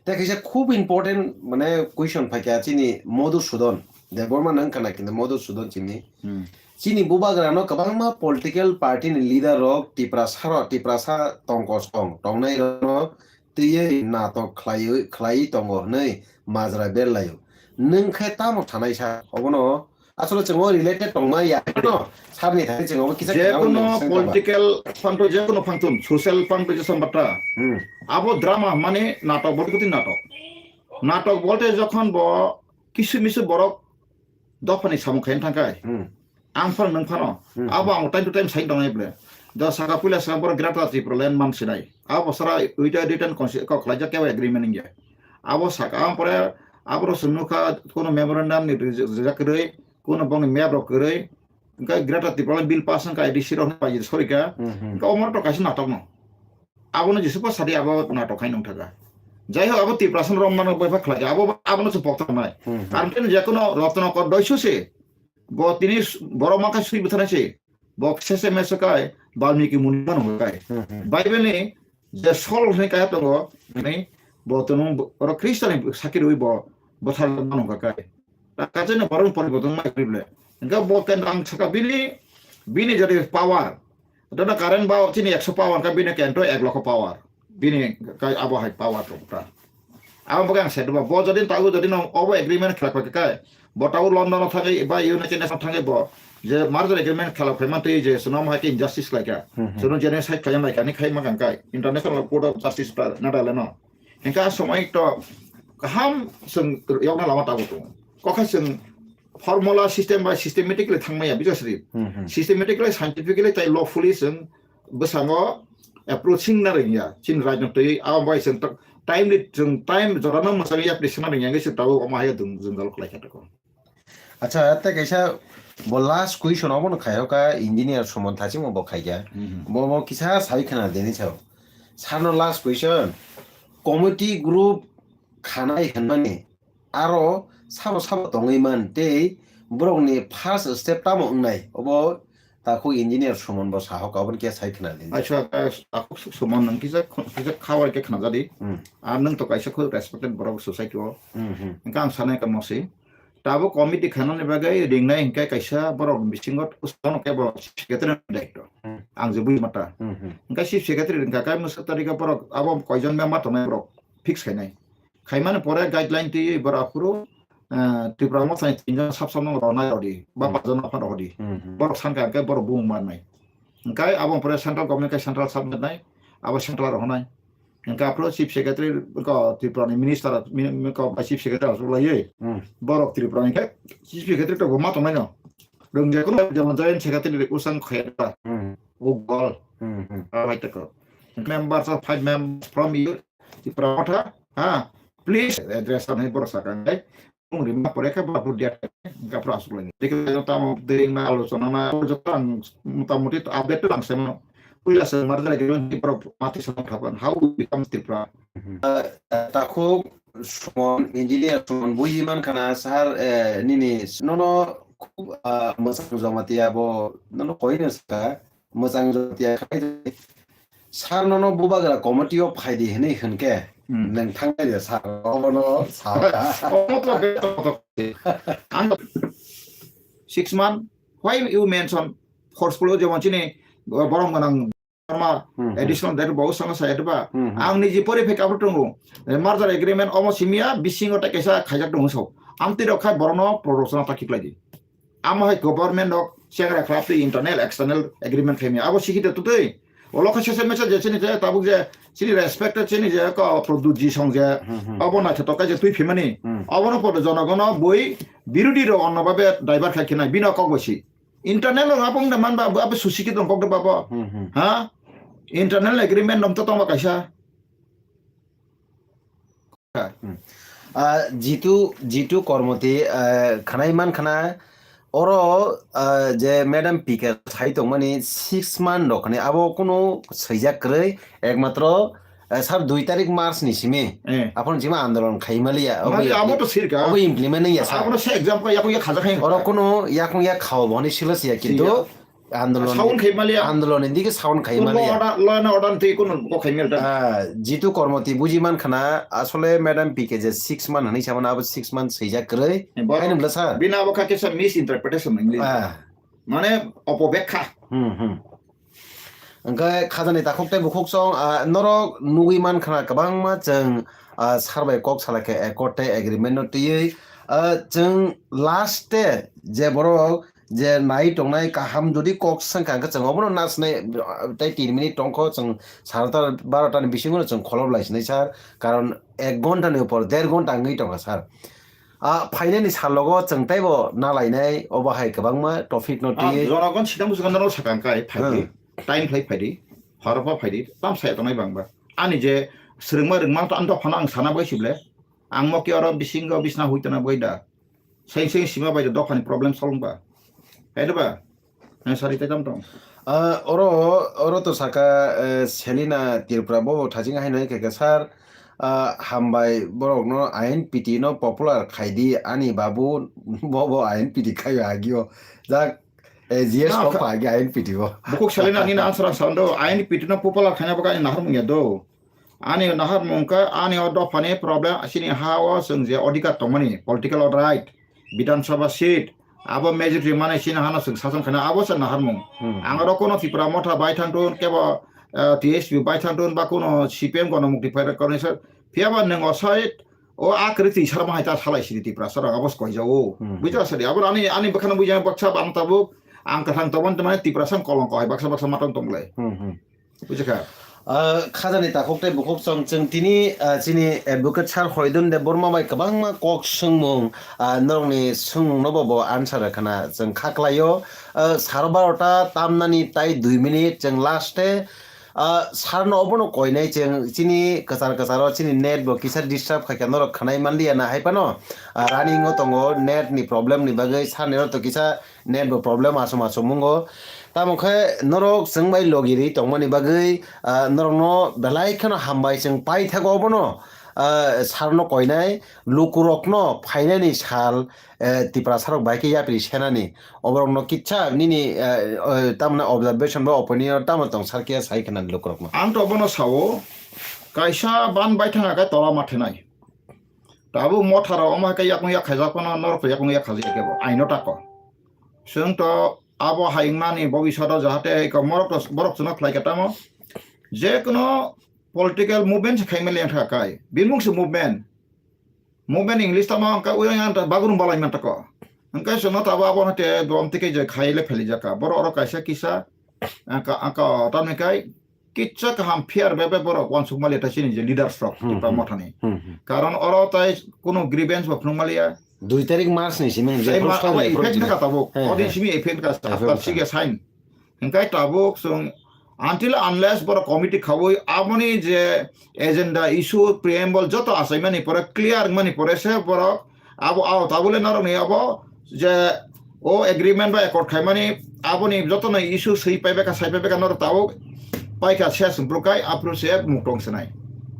Tei kaisa khub important, mane, question phaikha chini Madhusudan Debbarma nang khna kintu Madhusudan chini. Hmm. Chini bubagrano kwbangma political party ni leader rok Tiprasa ro, Tiprasa tongkos tong, tongnai rokno twiwi natok khlaiwi, khlaiwi tongo hwnwi majra berlaio. Nwng khe tamo thanai sa? Obono asole chwng o related tongma ya no, sir ni thani chwng obo kisa khna Jekunu nwng sengkha ba. Political phanto, jekunu phanthun, social phanto je sambata. Hmm. Abo drama mane natok bolte koti natok. Natok bolte jokhon bo kisu misu borok dophani samung khaina thangkhai. Hmm. Ang phano nwng phano. Hmm, Abo hmm. Ang time to time sai tongnai ble. Do saka puila saka borok Greater Tipraland man sinai. Abo sara without written consi-, kok khlaijak kebo agreement wngya. Abo saka ang pore aboro chwng nukha kono memorandum ni rijak kwrwi, kono bongni map rok kwrwi. Hwnkhe Greater Tipraland bill pass wngkha A D C rok pai sorika. Hmm, hmm. Hwnkhe omo to kaisa natok no. Abono jesuko sadi abo natok hai nongthaga. Jai ho abo Tiprasa rok mano bai pha khlai abo abono se pokta nai. Hmm, hmm. Karon tei jekono Ratnakar doisu se. Bo tini s-, borok ma khe sui bwtharnai se. Bo sese mese kai Balmiki muni mano kai. Hmm, hmm. Bible ni je Saul hwnwi kaya tongo, ni bo tunu bo-, oro Khristo ni sakhi rwi bo bwthar mano kai. Ta kachaino borok poriborton ma kri ble. Hwnkhe bo ken ang saka bini, bini jadi power. Dono current ba chini ekso power ka bini kento ek lokho power. Bini kai abo hai power to ta. Abo bo ang sedu ba bo jodi tago jodi no obo agreement khlak pa kai. Bo tago London o thangai ba United Nations thangai bo je merger agreement khlak phai man twi je sunom hai ke injustice lai ka. Hmm, hmm. Sunom genocide khlai lai ka ni khai ma kan kai. International Court of Justice ta na dale no. Hingke a somoi to kaham chwng yokna lama tabuk tongo. Kokha chwng formula system bai systematically thangmaya, bijasri. Hmm, hmm. Systematically, scientifically, tai lawfully chwng bwskango approaching na rwngya. Chini rajno twi, abo bai chwng to-, timely, chwng time jorano mwchangya, yapri sima rwngya, hingke chwng tabuk omo hai dung jwngjal khlai kha toko. Acha, tei kaisa bo last question obono khai hoka engineer Suman Thachimo bo khaikha. Mhm. Bo, bo kisa sai khna deni sao. Sano last question. Committee group khanai hwnmani aro sabo sabo tongwi man tei borokni first step tamo wngnai? Obo takhuk engineer Suman bo sahoka, oboni khe sai khna deni. Acha, takhuk Suman nang kisa, kisa khabar khe khna jadi. Hmm. Ar nang to kaisa khub respected borok society o. Hmm, hmm. Hingke ang sanai ka mosi. Tabuk committee khanani bagwi ringnai hingke kaisa borok bisingo usono kebo secretary ni daityo. Hmm. Ang je bui mata. Hmm, hmm. Hingke chief secretary ringka kai mwswk tarika borok abo koijon member tongnai borok fix khainai. Khaimani pore guideline twi borok aphuru, eh, Tripura Motha ni tinjon sub sub no rwnai rodi, ba Hmm. Pajon no phan rodi. Hmm, hmm. Borok sanka hingke borok bung mannai. Hingke abo pore central government kai central submit nai, abo central rohonai. Hingke aphuru chief secretary ko Tripura ni minister, mi-, mi-, ko chief secretary asuk laiwi. Hmm. Borok Tripura ni khe chief secretary to bo ma tongnai no. Rwngya kuno jono joint secretary usang khayada. Hmm. Ugol. Hmm, hmm. Abai tako. Members of five members from you, Tripura Motha, ha, please address on borok sakang dai. Bung rimma pore khe borok dia gapra asuk lagi. Dikhe tamo dering na alochona na joto ang motamuti update to ang sema. Puila se mar jala gimon di borok mati sama thapan. How we become Tripura? Mhm. Ah, takhuk Suman, engineer Suman buhi man khana sir, eh, nini nono khub, ah, mwchang Jamatia bo nono koi no saka. Mwchang Jamatia khai di. Sir nono bubagra committee o phai di hinwi hwnkhe Hmm. nwng thangnai de sir obono sa. Omo to be to to. Ang six month, why you mention forceful o jemon chini borok gwnang ma Hmm, hmm. Additional date bo sanga sa ba. Hmm, hmm. Ang niji pori phai kabro tongo. Merger agreement omo simia bisingo ta kaisa khaijak tongo so. Amtwi rok khai borokno production ta khiklai di. Amo hai government rok chengra khlai twi internal external agreement khaimya. Abo sikhi de tutui. Olo khe sese mese je chini je tabuk je chini respected chini je ko Pradyut Ji Song je Hmm, hmm. Abo naithotok khe je twi phimani. Hmm. Abo no podo jonogono bui birodi rok onno babe divert khai khinai bino kok bosi. Internal rok abo wngda man ba abo susikhi tong kok de babo. Hmm, hmm. Ha? Internal agreement nom to tongba kaisa. Hmm. Ah, Jitu, Jitu Kormoti, ah, khanai man khana, oro, ah, je Madam P K sai tongmani six month rok khani abo kunu swijak kwrwi, ekmatro, Eh, sir, dui tarik March ni simi. Eh. Aphano jima andolon khaimaliya. Mali abo to sirka. Obo implement ya, sir. Abono se example yakung ya khaja khai. Oro kono yakung ya khao boni silo siya, kintu andolon, sound khaimaliya. Andolon ni dike sound khaimaliya. Law and order, law and order tei kono ko khaimaliya. Ah, jitu kormoti buji man khana, asole madam P K je six month hani sama na abo six month seijak kwrwi. Eh, bor-, Hai nung bla, sir. Bina abo kha kisa misinterpretation nang li. Ah. Mane opobekha. Hmm, hmm. Hwnkhe khajani takhuk tei bukhuk song, ah, norok nugwi mankha kwbangma chwng, ah, sir bai kok salai khe accord tei agreement no twiwi, ah, chwng last te je borok je nai tongnai kaham jodi kok swngkha hwnkhe chwng obono nasnai, ah, tei tin minute tongkho chwng saro ta baro ta ni bisingo no chwng kholob lai sinai sir, karon ek ghonta ni upor der ghonta wngwi tongkha sir. Ah, phainani salogo chwng teibo nalainai, obo hai kwbangma topic no twiwi. Jonogon sidang bwswk norok sakang kai phaidi, time khlai phaidi, horokma phaidi, tam saya tongnai bangba. Ani je swrwngma rwngma to ang dophano ang sana bai sible. Ang mo ki oro bisingo bisna hui tona bai da. Seng seng sima bai da dophani problem solve ba. Hai da ba? Ang sari tei tam tong. Ah, oro, oro to saka, eh, Selina Tripura bo thajing hai nai khe sir, ah, hambai borok no I N P T no popular khai di ani babu bo bo I N P T khai agio. Jak, eh, G S no, kok pha agi I N P T bo. Bukuk Selina ni answer ang sando I N P T no popular khaina baka ni nahar mungya do. Ani naharmung khe ani o dophani problem, chini ha o chwng je odhikar tongmani, political right, Bidhan Sabha seat, abo majority mani chini hano chwng sason khaina, abo se naharmung. Hmm. Ang oro kono Tipra Motha bai thangtun, kebo, eh, T S P bai thangtun, ba kono C P M gono mukti phai rok kono sir, phiyaba nwng o side o a kwrwi twi sarma hai ta salai sidi Tipra sarok abo se koijao. Hmm. Buijak sadi, abo ani, ani bwkhano buijak baksa bang tabuk, ang kwthang tongmani tongmani Tipra sang kolongko hai baksa baksa matang tonglai. Hmm, hmm. Bujakha. Ah, khajani takhuk tei bukhuk chwng, chwng tini, ah, chini advocate sir Horidon Debbarma bai kwbangma kok swngmung, ah, norokni swngmungno bo bo answer rwkhana chwng kha klaio. Ah, saro barota tamnani tai dui minute chwng last e, ah, sarno obono koinai chwng chini kwchar kwcharo chini net bo kisa disturb khaikha norok khwnai manliya na hai phano, ah, running o tongo net ni problem ni bagwi sir ni oro to kisa net bo problem aswk aswk mungo. Tamo khe norok chwng bai logi rwi tongmani bagwi, ah, norokno belai kheno hambai chwng paithago obono, ah, sarno koinai lukurokno phainani sal, eh, Tiprasarok bai khe yapri senani. Oborokno kitsa nini, eh, eh, tamni observation ba opinion tamo tong sar khe sai khwnani lukurokno. Ang to bono sao, kaisa ban bai thanga khe tola mathenai. Tabuk Motha rok omo hai khe yakung yak khaijak phano norok to yakung yak khaijak kebo aino tako. Chwng to abo hai wngmani bobiswt o jahate eko morok to borok chwngno khlai khe tamo. Je kono political movement se khaimani wngkha kai. Bimung se movement. Movement English tamo wngkha uyang ang ta bagrum balai man tako. Wngkha chwngno tabo abo hate bom tike je khai le pheli jaka. Borok oro kaisa kisa, angka, angka tamni kai kitsa kaham fair bebe borok uansuk maliya ta chini je leaders rok Hmm, Tipra hmm. Mothani. Hmm, hmm. Karon oro tai kunu grievance bo phunuk maliya. Dui tarik March ni simi je Tei ma-, abo effect kha tabuk. He, Odi he. Simi effect kha Effect after kha. Sige sign. Hingkai tabuk sung until unless borok committee khaui aboni je agenda issue preamble joto achaimani pore clear wngmani pore se borok abo ao tabule norokni abo je o agreement ba accord khaimani aboni jotono issue swi paibekha, sai paibekha norok tabuk paikha ses bwrwkai aphuru se muktong swnai.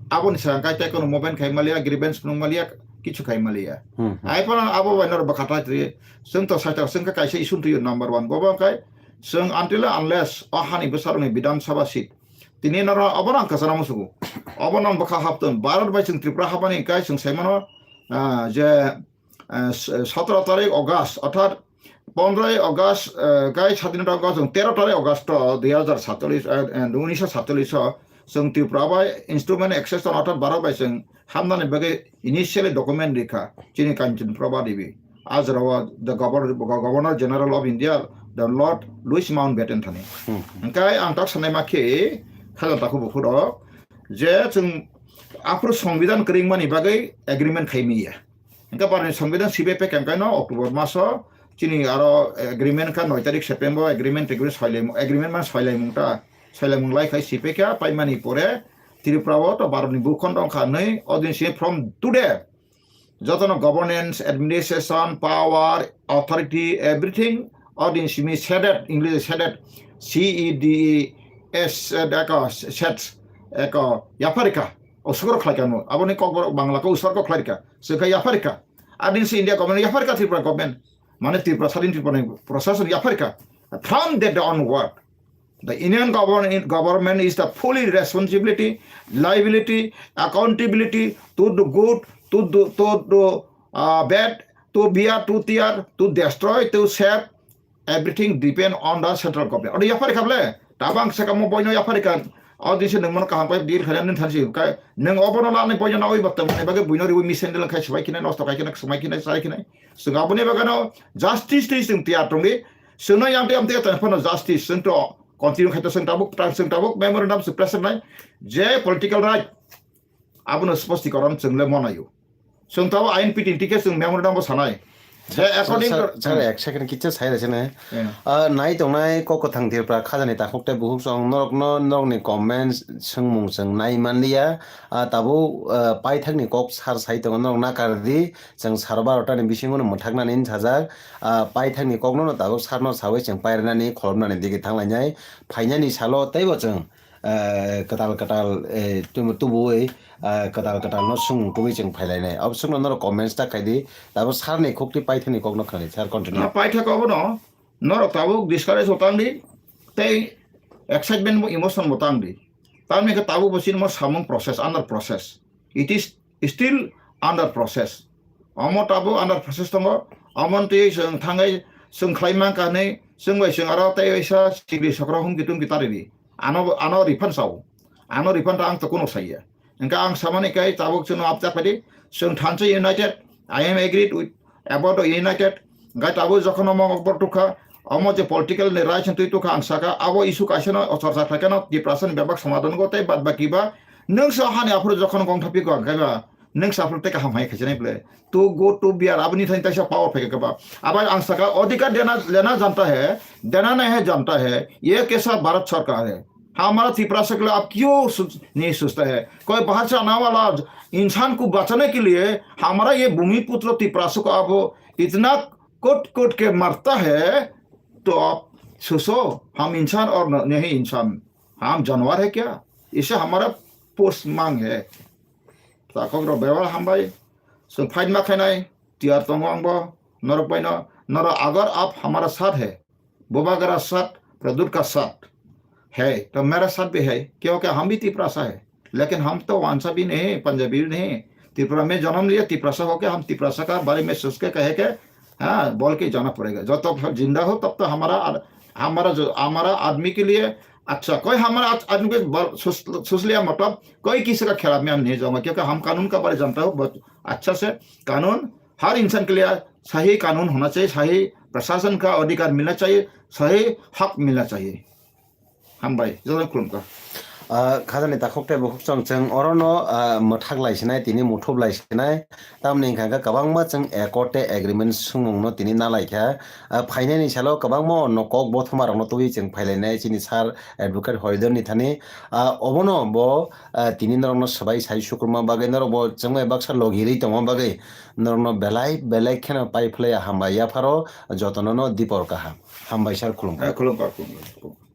Aboni saka kai tei kono movement khai maliya, grievance phunuk maliya, kichu khai maliya. Hmm, hmm. Ai phano abo bai norok bwkha tai twi chwng to sai ta chwng kha kaisa issue twi number one. Bobo kai chwng until unless o hani bwsarokni Bidhan Sabha seat tini norok obono ang kwchana musugo. Obono ang bwkha haptong. Bharat bai chwng Tripura hapmani kai chwng sai mano, ah, je eh, s-, sotoro tarik August, orthat pondroi August, eh, kai sadinata August, chwng tero tarik August o dui hazar satolish, eh, eh, unisho satolish o chwng Tripura bai instrument accession orthat Bharat bai chwng hamnani bagwi initially document rikha chini Kanchan Prabha Devi. Ajra o the Governor, Governor General of India, the Lord Louis Mountbatten thani. Hmm. Hingkai ang tak sanai ma khe khaja takhuk bukhuk rok je chwng aphuru Songbidan kwrwngmani bagwi agreement khai miya. Hingke barni Songbidan sibai pekang kaino October maso chini aro agreement ka noi tarik September agreement agreement soilaimung, agreement man soilaimung ta, soilaimung lai khai sipai kha paimani pore Tripura o to Bharat ni bukhondo wngkha nwi odin si from today jotono governance, administration, power, authority, everything odin simi sedet, English sedet, C E D E S, eh, daka, sets. eko yapharika, usukro khlaika no. Aboni kokborok Bangla ko usukro khlaika. Sokha yapharika. Adin se India government yapharika, Tripura government. Mane Tripura sadin Tripura ni process yapharika. From that day onward, the Indian government, government is the fully responsibility, liability, accountability to do good, to do, to do uh, bad, to bear, to tear, to destroy, to save, everything depend on the central government. Odi yapharika ble, tabang saka mo boino yapharika. Odi se nung mono kaham pai deal khana nin thansi kai. Nung obono la ni boino na oi bakta mane bage buino riwi misendel khai sbai kine nosto khai kine sumai kine sai kine. Sung aboni bagano justice twi sung tiar tongdi. Sung no yamte yamte ta phano justice sung to continue khai to sung tabuk tang sung tabuk memorandum sung pressure nai. Je political right abono spostikoron chwng le manayo. Chwng tabo ain pitin tike chwng memorandum bo sanai. Je according to sir, ek second kicha sai rese ne. Yeah. Ah, nai tongnai kok kwthang Tripura khajani takhuk tei bukhuk song norok no norok ni comments swngmung chwng nai manliya. Ah, tabo, ah, paithak ni kok sar sai tongo norok nakar di chwng sar barota ni bisingo no mwthaknani sajak. Ah, paithak ni kok no no tabuk sar no sawi chwng pairnani kholopnani digi thanglainai phainani salo teibo chwng eh, kwtal kwtal, eh, tubu-, tubuwi, eh, kwtal kwtal no swng tubui chwng phailainai. Abo swkno norok comments ta khaidi, tabuk sir ni khukti paithak ni kokno khwnani, sir, continue. Na paithak obono norok tabuk discourage bo tangdi, tei excitement bo, emotion bo tangdi. Tamni khe tabuk bo chini mo samung process, under process. It is still under process. Omo tabuk under process tongo. Omo twi chwng thangai chwng khlai man kanwi chwng bai chwng aro tei waisa chikri sokro humki tumki tari di. Ano, ano refund sao. Ano refund ang to kuno saiya. Engka ang samani kai tabuk chwng abjak padi chwng thansa united. I am agreed with about the united. Engka tabuk jokhon omo okbor tukha. Omo je political ni rai chwng twi tukha ang saka abo issue kaisa no chorcha khlaikha no Tiprasa ni bebak somadhan go tei bad baki ba nwng sa hani aphuru jokhon gong thapi go ang kaiba. Nung saphur tei kaham hai khaichinai ble. To go to bear, aboni thani taisa power phaikha keba. Abai ang saka, adhikar dena, lena janta hai, dena nahi hai janta hai, ye kaisa Bharat Sarkar hai. Hamara Tiprasa ke liye ab kyo soch, nahi sochta hai? Koi bahar se aane wala insan ko bachane ke liye hamara ye bhumiputro Tiprasa ko ab itna kot kot ke marta hai, to ab socho, hum insan aur nahi insan, hum janwar hai kya? Ise hamara post mang hai. Takhuk rok bebak hambai. Chwng fight ma khainai, tiyar tongo angbo. Norok bai no, norok agar aap hamara saath hai, Bubagra saath, Pradyot ka saath hai, to mera saath bhi hai, kyunki hum bhi Tiprasa hai. Lekin hum to Wansa bhi nahi, Punjabi bhi nahi. Tripura mein janam liya, Tiprasa hoke hum Tiprasa ka bare mein soch ke kahe ke, ha, bol ke jana padega. Jab tak jinda ho, tab tak hamara, hamara jo, hamara aadmi ke liye acha, koi hamara aadmi ke bol, soch, soch liya matlab, कोई किसी का खिलाफ में हम नहीं जाऊंगा, क्योंकि हम कानून का बारे जानता हूँ बहुत अच्छा से। कानून हर इंसान के लिए सही कानून होना चाहिए, सही प्रशासन का अधिकार मिलना चाहिए, सही हक मिलना चाहिए। Hambai, joto khulumkha. Ah, khajani takhuk tei bukhuk chwng chwng orono, ah, mwthak lai sinai, tini muthup lai sinai. Tamni hwnkha khe kwbangma chwng accord tei agreement swngmungno tini nalaikha. Ah, phainani salo kwbangma no kok bothoma rokno tubui chwng phailainai chini sir advocate Horidor ni thani. Ah, obono bo, ah, tini norokno swbai sai sukruma bagwi norok bo chwngbai baksa logi rwi tongma bagwi norokno belai belai kheno pai phlai hambai yapharo jotono no dipor kaham. Hambai sir, khulumkha. Eh, khulumkha, khulumkha, khulumkha.